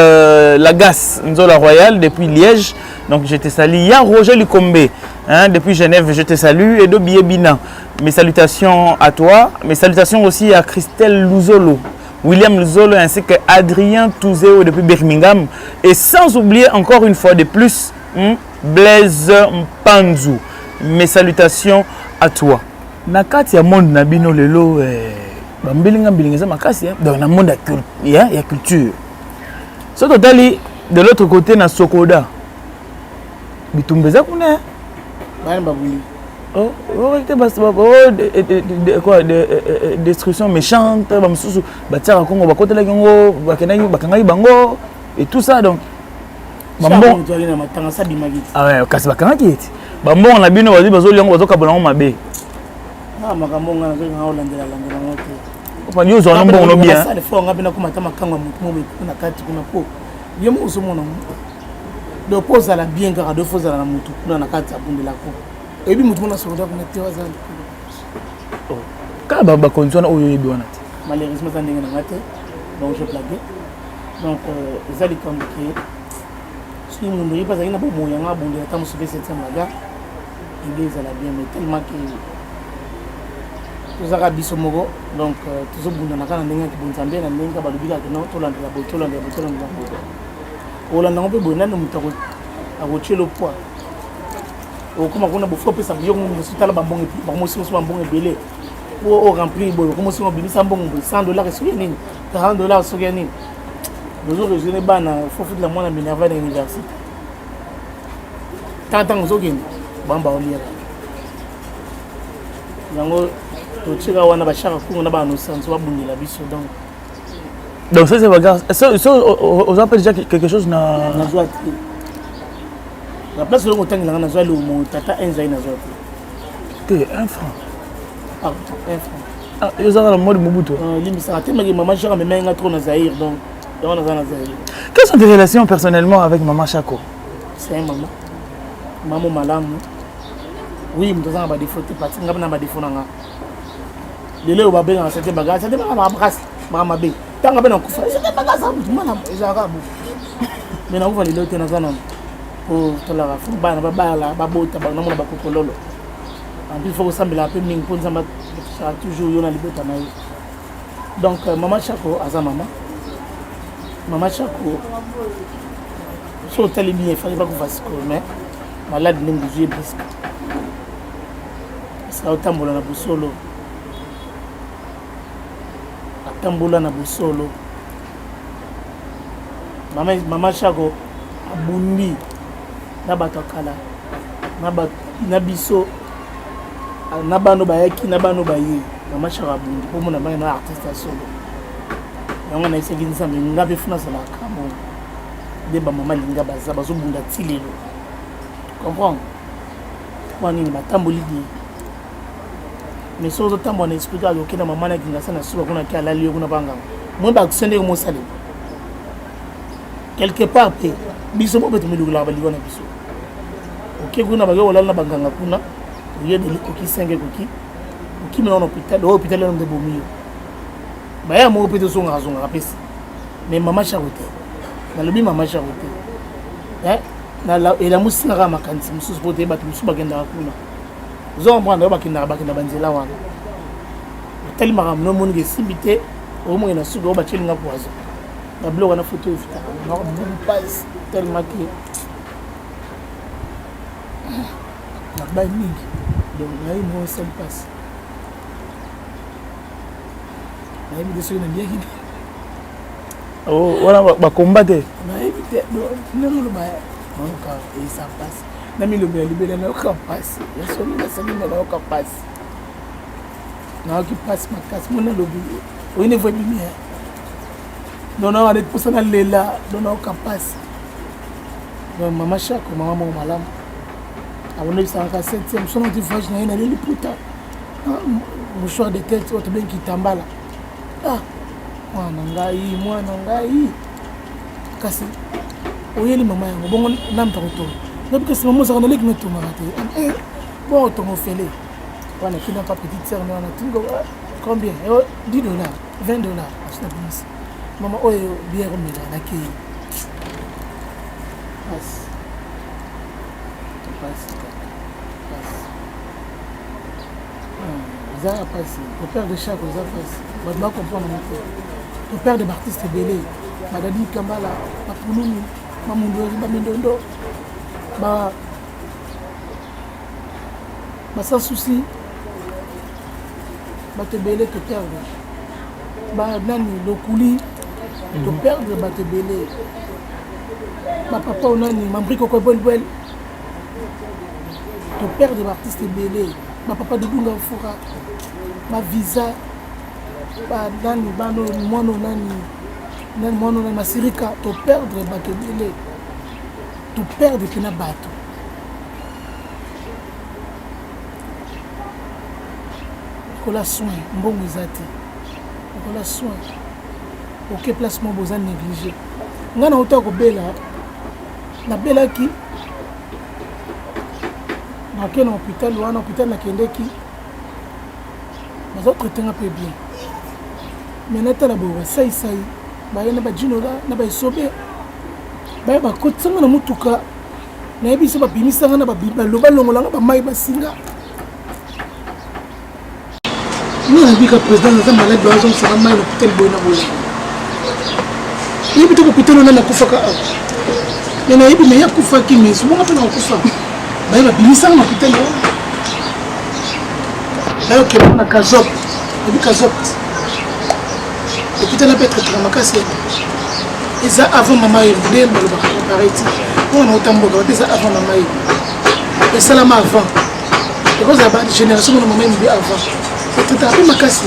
la GAS Nzola Royal depuis Liège. Donc je te salue. Il y a Roger Lukombe, hein, depuis Genève, je te salue. Et Dobié Bina, mes salutations à toi. Mes salutations aussi à Christelle Luzolo, William Luzolo ainsi que Adrien Touzéo depuis Birmingham. Et sans oublier encore une fois de plus, hein, Blaise Mpanzu. Mes salutations à toi. Na kati ya monde na bino lelo, ba mbilinga mbilinga eza makasi, hein? Donc na monde ya ya culture. So totali de l'autre côté na Sokoda. Bitumba eza kuna, hein? Bana babuli. Oh, oh, te bas, ba, oh, de, de, de, de, quoi, de, de, de, destruction méchante, ba mosusu, ba tiaka Congo, ba kotelaki yango, ba kendaki, ba kangaki bango, et tout ça, donc, ba Sa mbongo moto azali na matanga, sa bimaki te. Ah ouais, kasi bakangaki ye te. Ba mbongo na bino, bazwi, bazoli yango, bazokabola yango mabe. Ah, makambo nga nazolinga nga olandela landela yango te. Opa, yo ozwa na mbongo no bien. Basala fort nga mpe nakoma ata makango ya motu moko kuna kati kuna po yo moko ozomona ngo. Donc po ozala bien kaka, donc faut ozala na motu kuna na kati abundela ko. Oyebi motu moko na sokoda kuna te, aza likolo. Oh. Kaka bakonzi wana oyo oyebi wana te. Malheureusement eza ndenge na nga te. Donc je blague. Donc eza likambo ke soki mondo ye mpe azalaki na bomoi yango abundela ata mosusu mpe septième bagarre ebe ezala bien, mais tellement ke tozalaka biso moko, donc tozobundana kaka na ndenge ya kibonzambe, na ndenge kaka balobi kaka non, tolandela boye, tolandela boye, tolandela boye. Kolanda yango mpe boye, nani moto akotie lo poids? Okoma kuna bofo opesa yo mosusu tala bambongo bamosi mosusu bambongo ebele po oremplir boye okomosi obimisa mbongo boye 100 dollars soki ya nini, 40 dollars soki ya nini. Bozo raisonne bana fo futela mwana minerval na université. Tala ntango ozokende bango baoliaka yango totika wana bashaka kungu na bana nosanso babundela biso donc. Donc ça c'est bagarre. Ça, ça, on appelle déjà quelque chose na. Nazwa te. Na place oyo otangela nga nazwa lomo tata enzai nazwa te. Te un franc. Ah, un franc. Ah, yo zaka na mode Mobutu. Limbisaka te maki maman Chaka amemaki nga trop na Zaïre donc yango naza na Zaïre. Quelles sont tes relations personnellement avec maman Chako? C'est un maman. Maman malamu. Oui, moto aza na ba défaut te, parti nga na ba défaut na nga. Lelo oyo babengaka sete baga, sete baga makasi, baka mabe. Ntango mpe nakufa, sete baga aza moto malamu, ezalaka bo. Mais nakufa lelo te naza nano. Po tolaka fo bana babala, babota, namona bakokololo. En plus faut kosambelaka mpe mingi mpo Nzambe atisaka toujours yo na libota na ye. Donc euh, mama Chako aza mama. Mama Chako so otali bien efaki bakufa sikoyo mais malade ndenge ozwi ye presque. Parce que aotambola na bosolo. Atambola na bosolo. Mama, mama Chako abundi na bato ya kala na, ba, na biso na bano bayaki na bano baye. Mama Chako abundi mpo mona bana na artiste ya solo. Yango nayebisaki Nzambe nga mpe funa azalaka bongo nde bamama linga baza bazobunda ti lelo. Comprendre mpo nini batamboli bien mais soki ozotambola na esprit kaka okenda mama na Kingasani na suka kuna ke alali yo kuna banganga moi baaction ndenge mosalema quelque part mpe biso moko mpe tomilukelaka baliwa na biso. Oke kuna bake kolala na banganga kuna oyebeli ekoki 5 ekoki okimela na hôpital oyo hôpital wana nde bomi yo baya moko mpe tozongaka zongaka mpesi. Mais mama Chako te, nalobi mama Chako te elamusi nga kaka makanisi mosusu mpo te bato mosusu bakendaka kuna ozo comprendre oyo bakendaka bakenda banzela wana otali makambo no omoniki esimbi te omongi na suki oyo batieli nga poison na biloko wana foto evitaka buku pasi tellement ke nabai mingi donc nayebi moko esali mpasi nayebi te soki naliaki. Oh, wana bakomba te. Nayebi te ndenge oloba nayoka eza mpasi na milomo ya libela nayoka mpasi ya solo nasali me nayoka mpasi nayoki mpasi makasi mona lobi oyini vo ebimi donc nayoka neti mposa nalela donc nayoka mpasi. Donc mama Chako mama moko malamu abondebisaka septième sono ti voyage na ye naleli puta mouchoir de tête oyo tobengi kitambala. Ah mwana ngai, mwana ngai kasi oyeli mama yango bongo namta kotonga nabi kasi mama ozalaka naleki natongaka te bon otonga ofele wana kina pa petite sœur wana tingo combien 10 dollars 20 dollars asi nabimisi mama oyo bière omela nakei pasi pasi pasi eza pasi toperdre Chako eza pasi bato bacomprendre ngo te. Toperdre baartiste ebele badadi kambala bapululu bamundori bamindondo ba sans souci bato ebele toperdre banani lokuli toperdre bato ebele bapapa onani mambrikoko ebwelbwel toperdre baartiste ebele bapapa dudunga fura bavisa banani bano mwana nani nani mwana nani masirika toperdre bato ebele toperdre mpena bato. Kola soin mbongo eza te kola soin oke place moko boza négligé. Ngai nauta kobela nabelaki nake na hôpital wana hôpital nakendeki bazotraite nga mpe bien mais natala boye basaisai baye na bajinola na baesobe baye bakotisanga na motuka nayebi so babimisanga na balongolanga bamai basinga nga nabika président naza malade bazongisaka mai na hôpital boye na boye nayebi te hôpital wana nakufaka awa me nayebi me ye akufaki mais bonga mpe nakokufa. Baye babimisanga na hôpital wana. Nayo kende na Kazop. Oyebi Kazop? Hôpital mpe traitaka makasi eza avant mama ye nde balobaka kompareti mpo na otamboka bape eza avant mama ye esalama avant ekozala ba génération mona mama ye mobi avant etraitaka mpe makasi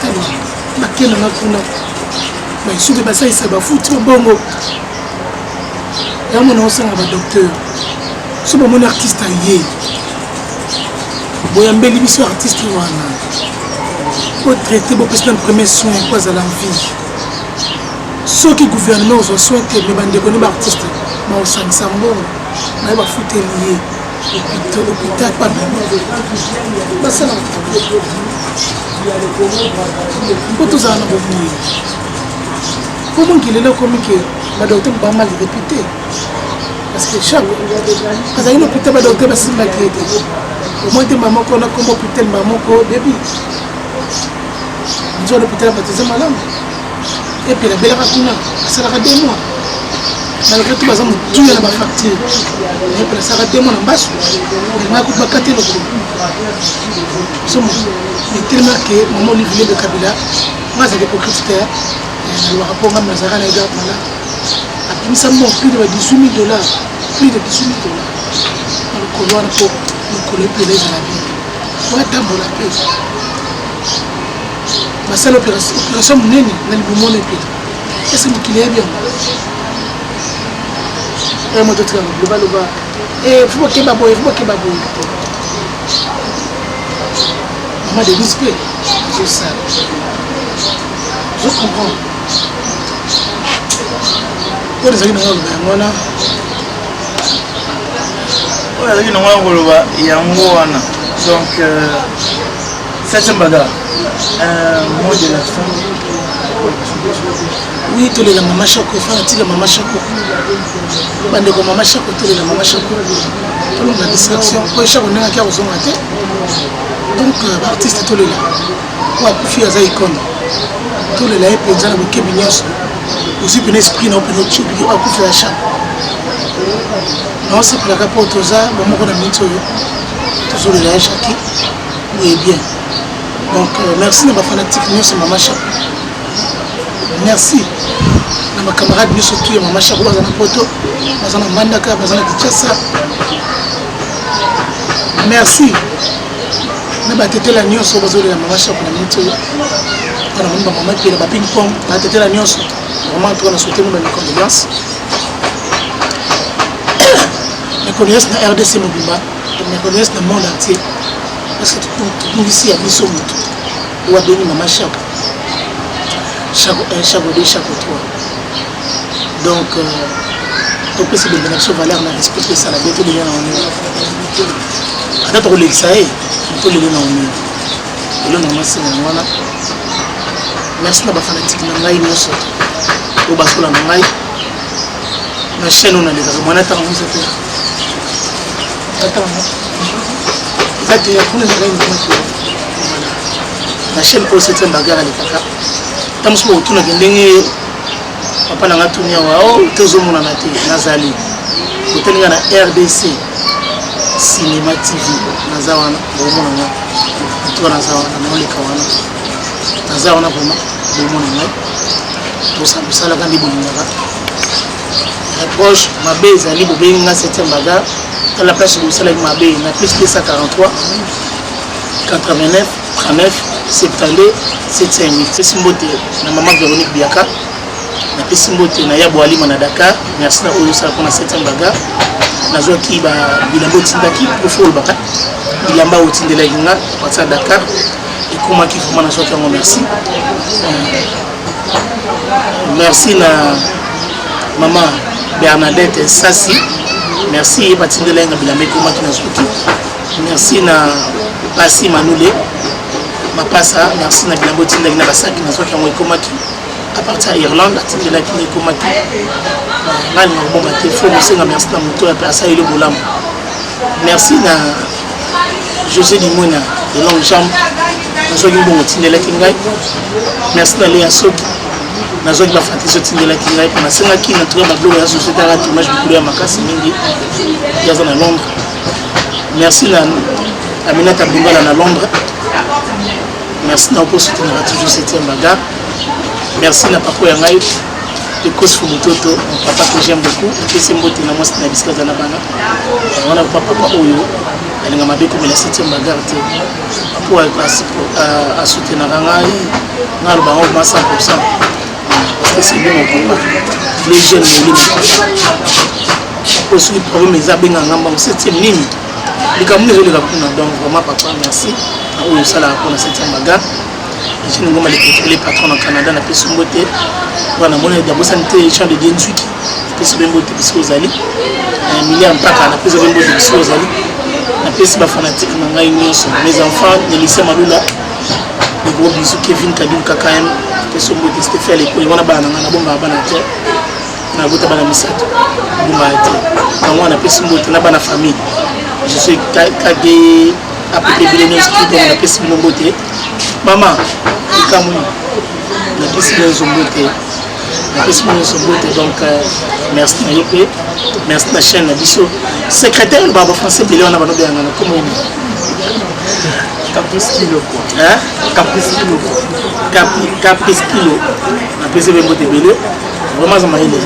tali bakenda nga kuna baisuki basalisa bafuti babongo yango mona osanga badocteur so bamoni artiste aye boyambeli biso artiste wana botraite bopesi na premier soin po azala en vie soki gouvernement ozwa soin te me bandeko ne baartiste baosangisa mbongo naye bafuteli ye hôpital basala mpo tozala na bomoi mpo mokili lelo ekomi ke badocteur ba mal réputé parce que chaque azalaki na hôpital badocteur basimbaki ye te omoi te mama moko na kombo hôpital mama moko bebi nzoa na hôpital ya bato eza malamu epela abelaka kuna asalaka deux mois malgré tout baza motuya na bafacture epela asalaka deux mois na mbasu elingaka kutu bakate lokolo somo etelema ke mama olive lebe kabila nga azalaka hypocrite te nalobaka mpo nga nazalaka na ye garde malade abimisa mbongo plus de ba 18 000 dollars plus de 18 000 dollars na lokolo wana mpo lokolo epela ezala bien po atambola mpe basala opération monene na libumu wana epela ese mokili yebi yango oyo moto otikaka lobaloba fo bokeba boye fo bokeba boye mama denise mpe azosala ozo comprendre oyo ezalaki nango koloba yango wana oyo azalaki nango ya koloba yango wana donc euh, septième bagarre un mot de la fin. Oui, tolela mama Shako, fanatique ya mama Shako. Bandeko mama Shako, tolela mama Shako. Tolonga distraction, po Shako ndenge akia kozonga te. Donc euh, ba artiste tolela. Po akufi aza icône. Tolela ye mpenza na bokebi nyonso. Ozwi mpena esprit na yo mpena otie obiki akufi ya Shako. Naosepelaka mpo toza bomoko na miniti oyo tozolela ya Shaki. boye bien donc euh, merci na bafanatique nyonso mama shako merci na bacamarade nyonso tu ya mama shako baza na poto baza na mbandaka baza na kinshasa merci na batetela nyonso bazolela mama shako na miniti oyo wana moni bamama epela baping pong batetela nyonso vraiment tuka na souhaite mo bamecondoléance mecondoléance na rdc mobimba mecondoléance na monde entier parce que tobungisi ya biso moto oyo abengi mama shako shako 1 shako 2 shako 3 donc euh, topesa ebembe na biso valeur na respect mpe esala bien tolela na honneur ata tokolekisa ye tolela na honneur elo na mwasi na yango wana merci na bafanatike na ngai nyonso oyo bazola na ngai na chaîne oyo nalekaka mwana ntango nyonso te ntango eza te kuna ezalaki ndima te na chaîne oyo septième bagarre alekaka ntango mosusu bokotunaka ndenge papa na nga tuni awa o oh, tozomonana te nazali otali nga na rdc cinéma tv naza wana bokomona nga tuka naza wana naoleka wana naza wana vraiment bomona ngai tosala mosalaka nde bolingaka reproche mabe ezali bobengi nga 7e bagarre tala place bosalaki mabe na plus 243 89 39 72 708 pesi mbote na mama véronique biaka napesi mbote na ya boalima na dakar merci na oyo osala mpona 7e bagarre nazwaki bilamba otindaki pofo olobaka bilamba otindelaki nga partir ya dakar ekomaki vraiment nazwaki yango merci euh, merci na mama bernadette sasi merci ye batindela ye nga bilamba ekomaki nazwaki merci na pasi manule mapasa merci na bilamba otindaki na basaki nazwaki yango ekomaki à partir ya irlande atindelaki nga ekomaki ngai alinga kobomba te fo mosenga merci na moto ya mpe asaleli bolamu merci na josé limwena de longue jambe nazwaki mbongo otindelaki ngai merci na lea soki Nazwaki bafanatise otindelaki ngai mpo nasengaki na tuka babiloko ya société aka tournage mikolo ya makasi mingi ye aza na Londres. Merci na Aminata Bungala na Londres. Merci na opo soutenaka toujours septième bagarre. Merci na papa ya ngai Ekos Fumutoto, mon papa que j'aime beaucoup. Napesi mbote na mwasi na bisika aza na bana. Wana papa papa oyo alinga mabe komela septième bagarre te. Papa asoutenaka ngai, ngai aloba yango vraiment 100%. Parce que c'est lui mon papa. Le jeune lui mon papa. Po soki problème eza abenga nga mbango septième nini? Likambo nini ezoleka kuna? Donc vraiment papa merci na oyo osalaka mpona septième bagarre. Jean Ngoma le pétrolier patron na Canada na pesi mbote wana mona dabosani te Jean de Dieu Nzuki na pesi be mbote bisika ozali eh, milliard mpaka na pesi be mbote bisika ozali na pesi ba fanatique na ngai nyonso mes enfants Nelisia Malula le gros bisous Kevin Kadum KKM na pesi mbote Stéphane Lekoli wana bana na ngai nabombaka bana te nabota bana misato bombaka te yango wana napesi mbote na bana famille je suis kage app bino nyonso tout donc napesi bino mbote mama likambo nini napesi bino nyonso mbote napesi bino nyonso mbote donc euh, merci na yo mpe merci na chaîne na biso secrétaire olobaka bafrançais ebele wana banobeyanga na komo nini Caprice Kilo quoi. Hein? Caprice Kilo. Capri, Caprice Kilo. Napesi mpe mbote ebele. Vraiment aza mayele.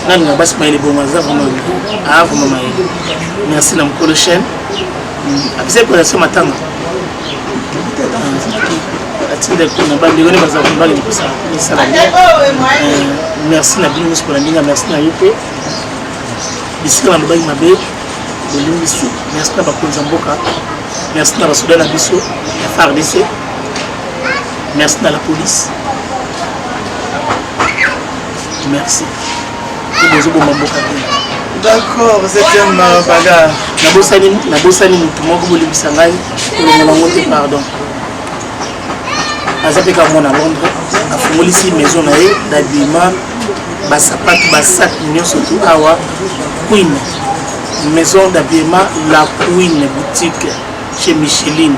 Nalinga basi mayele bongo aza vraiment ah vraiment mayele. Merci na mokolo chaîne. Apesa collation matanga. Atinda kuna bandeko ne baza kuna bakende kosala misala. Merci na bino nyonso mpona ndinga merci na yo mpe bisika nalobaki mabe bolimbisi. Merci na bakonzi ya mboka, merci na basoda na biso ya FARDC, merci na la police, merci mpo bozoboma mboka te. D'accord, septième bagarre. Nabosani, nabosani motu moko, bolimbisa ngai, kolongola yango te, pardon. Aza mpe kaka mwana Londres, afungolisi maison na ye d'habillement, basapatu, basac nyonso tu awa. Queen, maison d'habillement La Queen boutique chez Micheline,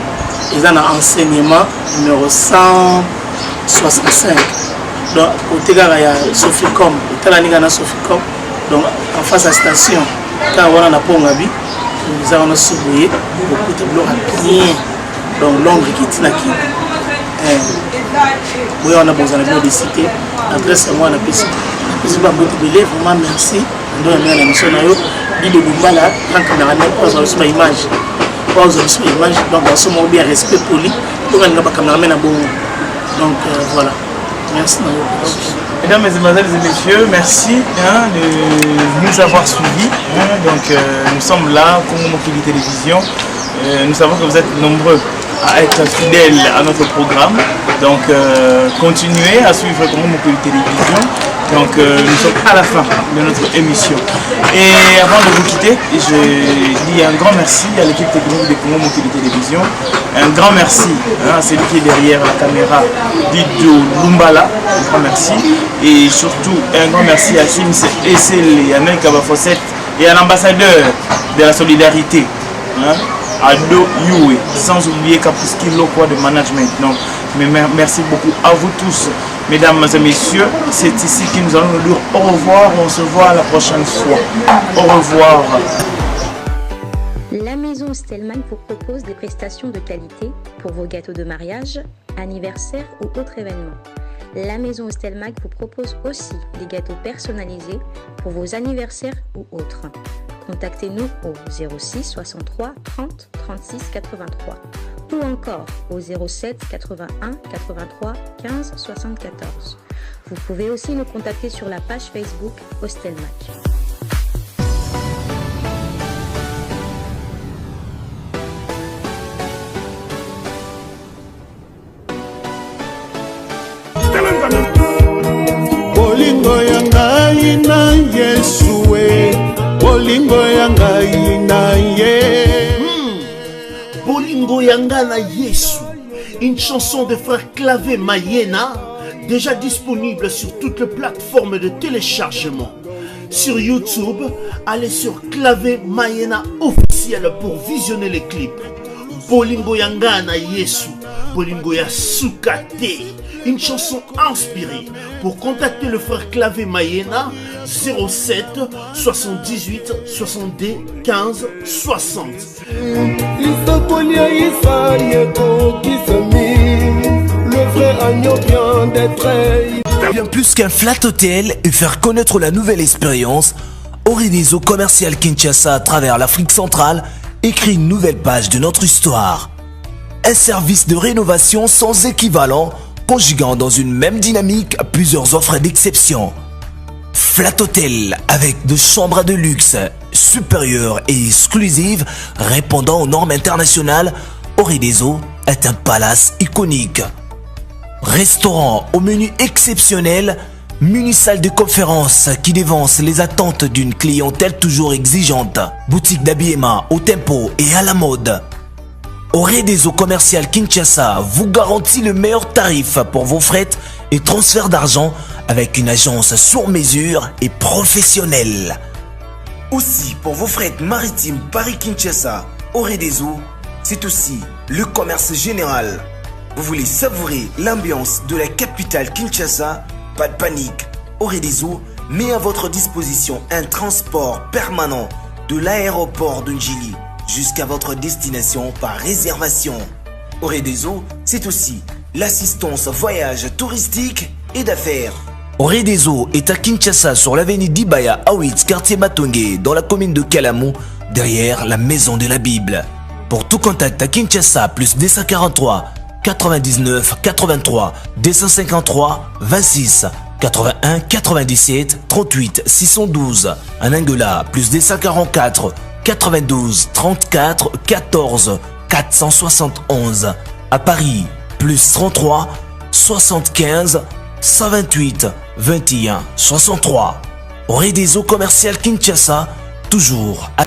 eza na enseignement numéro 165, donc côté kaka ya Soficom, etalani kaka na Soficom, donc en face ya station kaka wana na Pongabi, eza wana suboye, bokuta biloko ya bien. Donc Londres kiti na kini boya wana bozala bino desite adresse yango wana napesi napesi bambote ebele vraiment merci ndo ya minga na émission na yo Dido Lumbala grand cameraman oyo azwa biso ba image oyo azwa biso ba image donc baso moko bien respect poli to balinga ba cameraman na bongo donc euh, voilà merci na yo. Mesdames, Mesdemoiselles et Messieurs, merci hein, de nous avoir suivis. Hein, donc, euh, nous sommes là, Congo Mokili Télévision. Euh, nous savons que vous êtes nombreux à être fidèles à notre programme. Donc, euh, continuez à suivre Congo Mokili Télévision. Donc, euh, nous sommes à la fin de notre émission. Et avant de vous quitter, je dis un grand merci à l'équipe technique de Congo Mokili Télévision. Un grand merci hein, à celui qui est derrière la caméra, Didio Lumbala. Un grand merci. Et surtout, un grand merci à Sims Essel et à Nelka Bafosset et à l'ambassadeur de la solidarité, hein, Ado Yue, sans oublier Kapuski Lokwa de management. Donc, mais merci beaucoup à vous tous, mesdames et messieurs. C'est ici que nous allons nous dire au revoir. On se voit la prochaine fois. Au revoir. La maison Stellman vous propose des prestations de qualité pour vos gâteaux de mariage, anniversaire ou autres événements. La maison Stelmag vous propose aussi des gâteaux personnalisés pour vos anniversaires ou autres. Contactez-nous au 06 63 30 36 83 ou encore au 07 81 83 15 74. Vous pouvez aussi nous contacter sur la page Facebook Hostelmac. Bolingo ya ngai na Yesu e, bolingo ya ngai na ye. Bolingo ya ngai na Yesu, une chanson de frère Clavé Mayena, déjà disponible sur toutes les plateformes de téléchargement. Sur YouTube, allez sur Clavé Mayena officiel pour visionner les clips. Bolingo ya ngai na Yesu, bolingo ya suka te. Une chanson inspirée. Pour contacter le frère Clavé Mayena, 07 78 62 15 60. Lisakoli ya Isai ekokisami Le vrai agneau vient d'être Bien plus qu'un flat hôtel et faire connaître la nouvelle expérience, Orideso Commercial Kinshasa à travers l'Afrique centrale écrit une nouvelle page de notre histoire. Un service de rénovation sans équivalent, conjuguant dans une même dynamique plusieurs offres d'exception. Flat Hotel avec de chambres de luxe supérieures et exclusives répondant aux normes internationales, Orideso est un palace iconique. Restaurant au menu exceptionnel, mini salle de conférence qui dévance les attentes d'une clientèle toujours exigeante, boutique d'habillement au tempo et à la mode. Au Réseau commercial Kinshasa vous garantit le meilleur tarif pour vos frais et transferts d'argent avec une agence sur mesure et professionnelle. Aussi, pour vos frais maritimes Paris-Kinshasa, au Eaux, c'est aussi le commerce général. Vous voulez savourer l'ambiance de la capitale Kinshasa Pas de panique. Au Eaux met à votre disposition un transport permanent de l'aéroport de Njili jusqu'à votre destination par réservation. Au Eaux, c'est aussi l'assistance voyage touristique et d'affaires. Eaux est à Kinshasa sur l'avenue d'Ibaya à 8, quartier Matonge, dans la commune de Kalamou, derrière la maison de la Bible. Pour tout contact à Kinshasa, plus 243 99 83 253 26 81 97 38 612. En Angola, plus 244 92 34 14 471. À Paris, plus 33 75 128 21 63. Au Réseau commercial Kinshasa, toujours à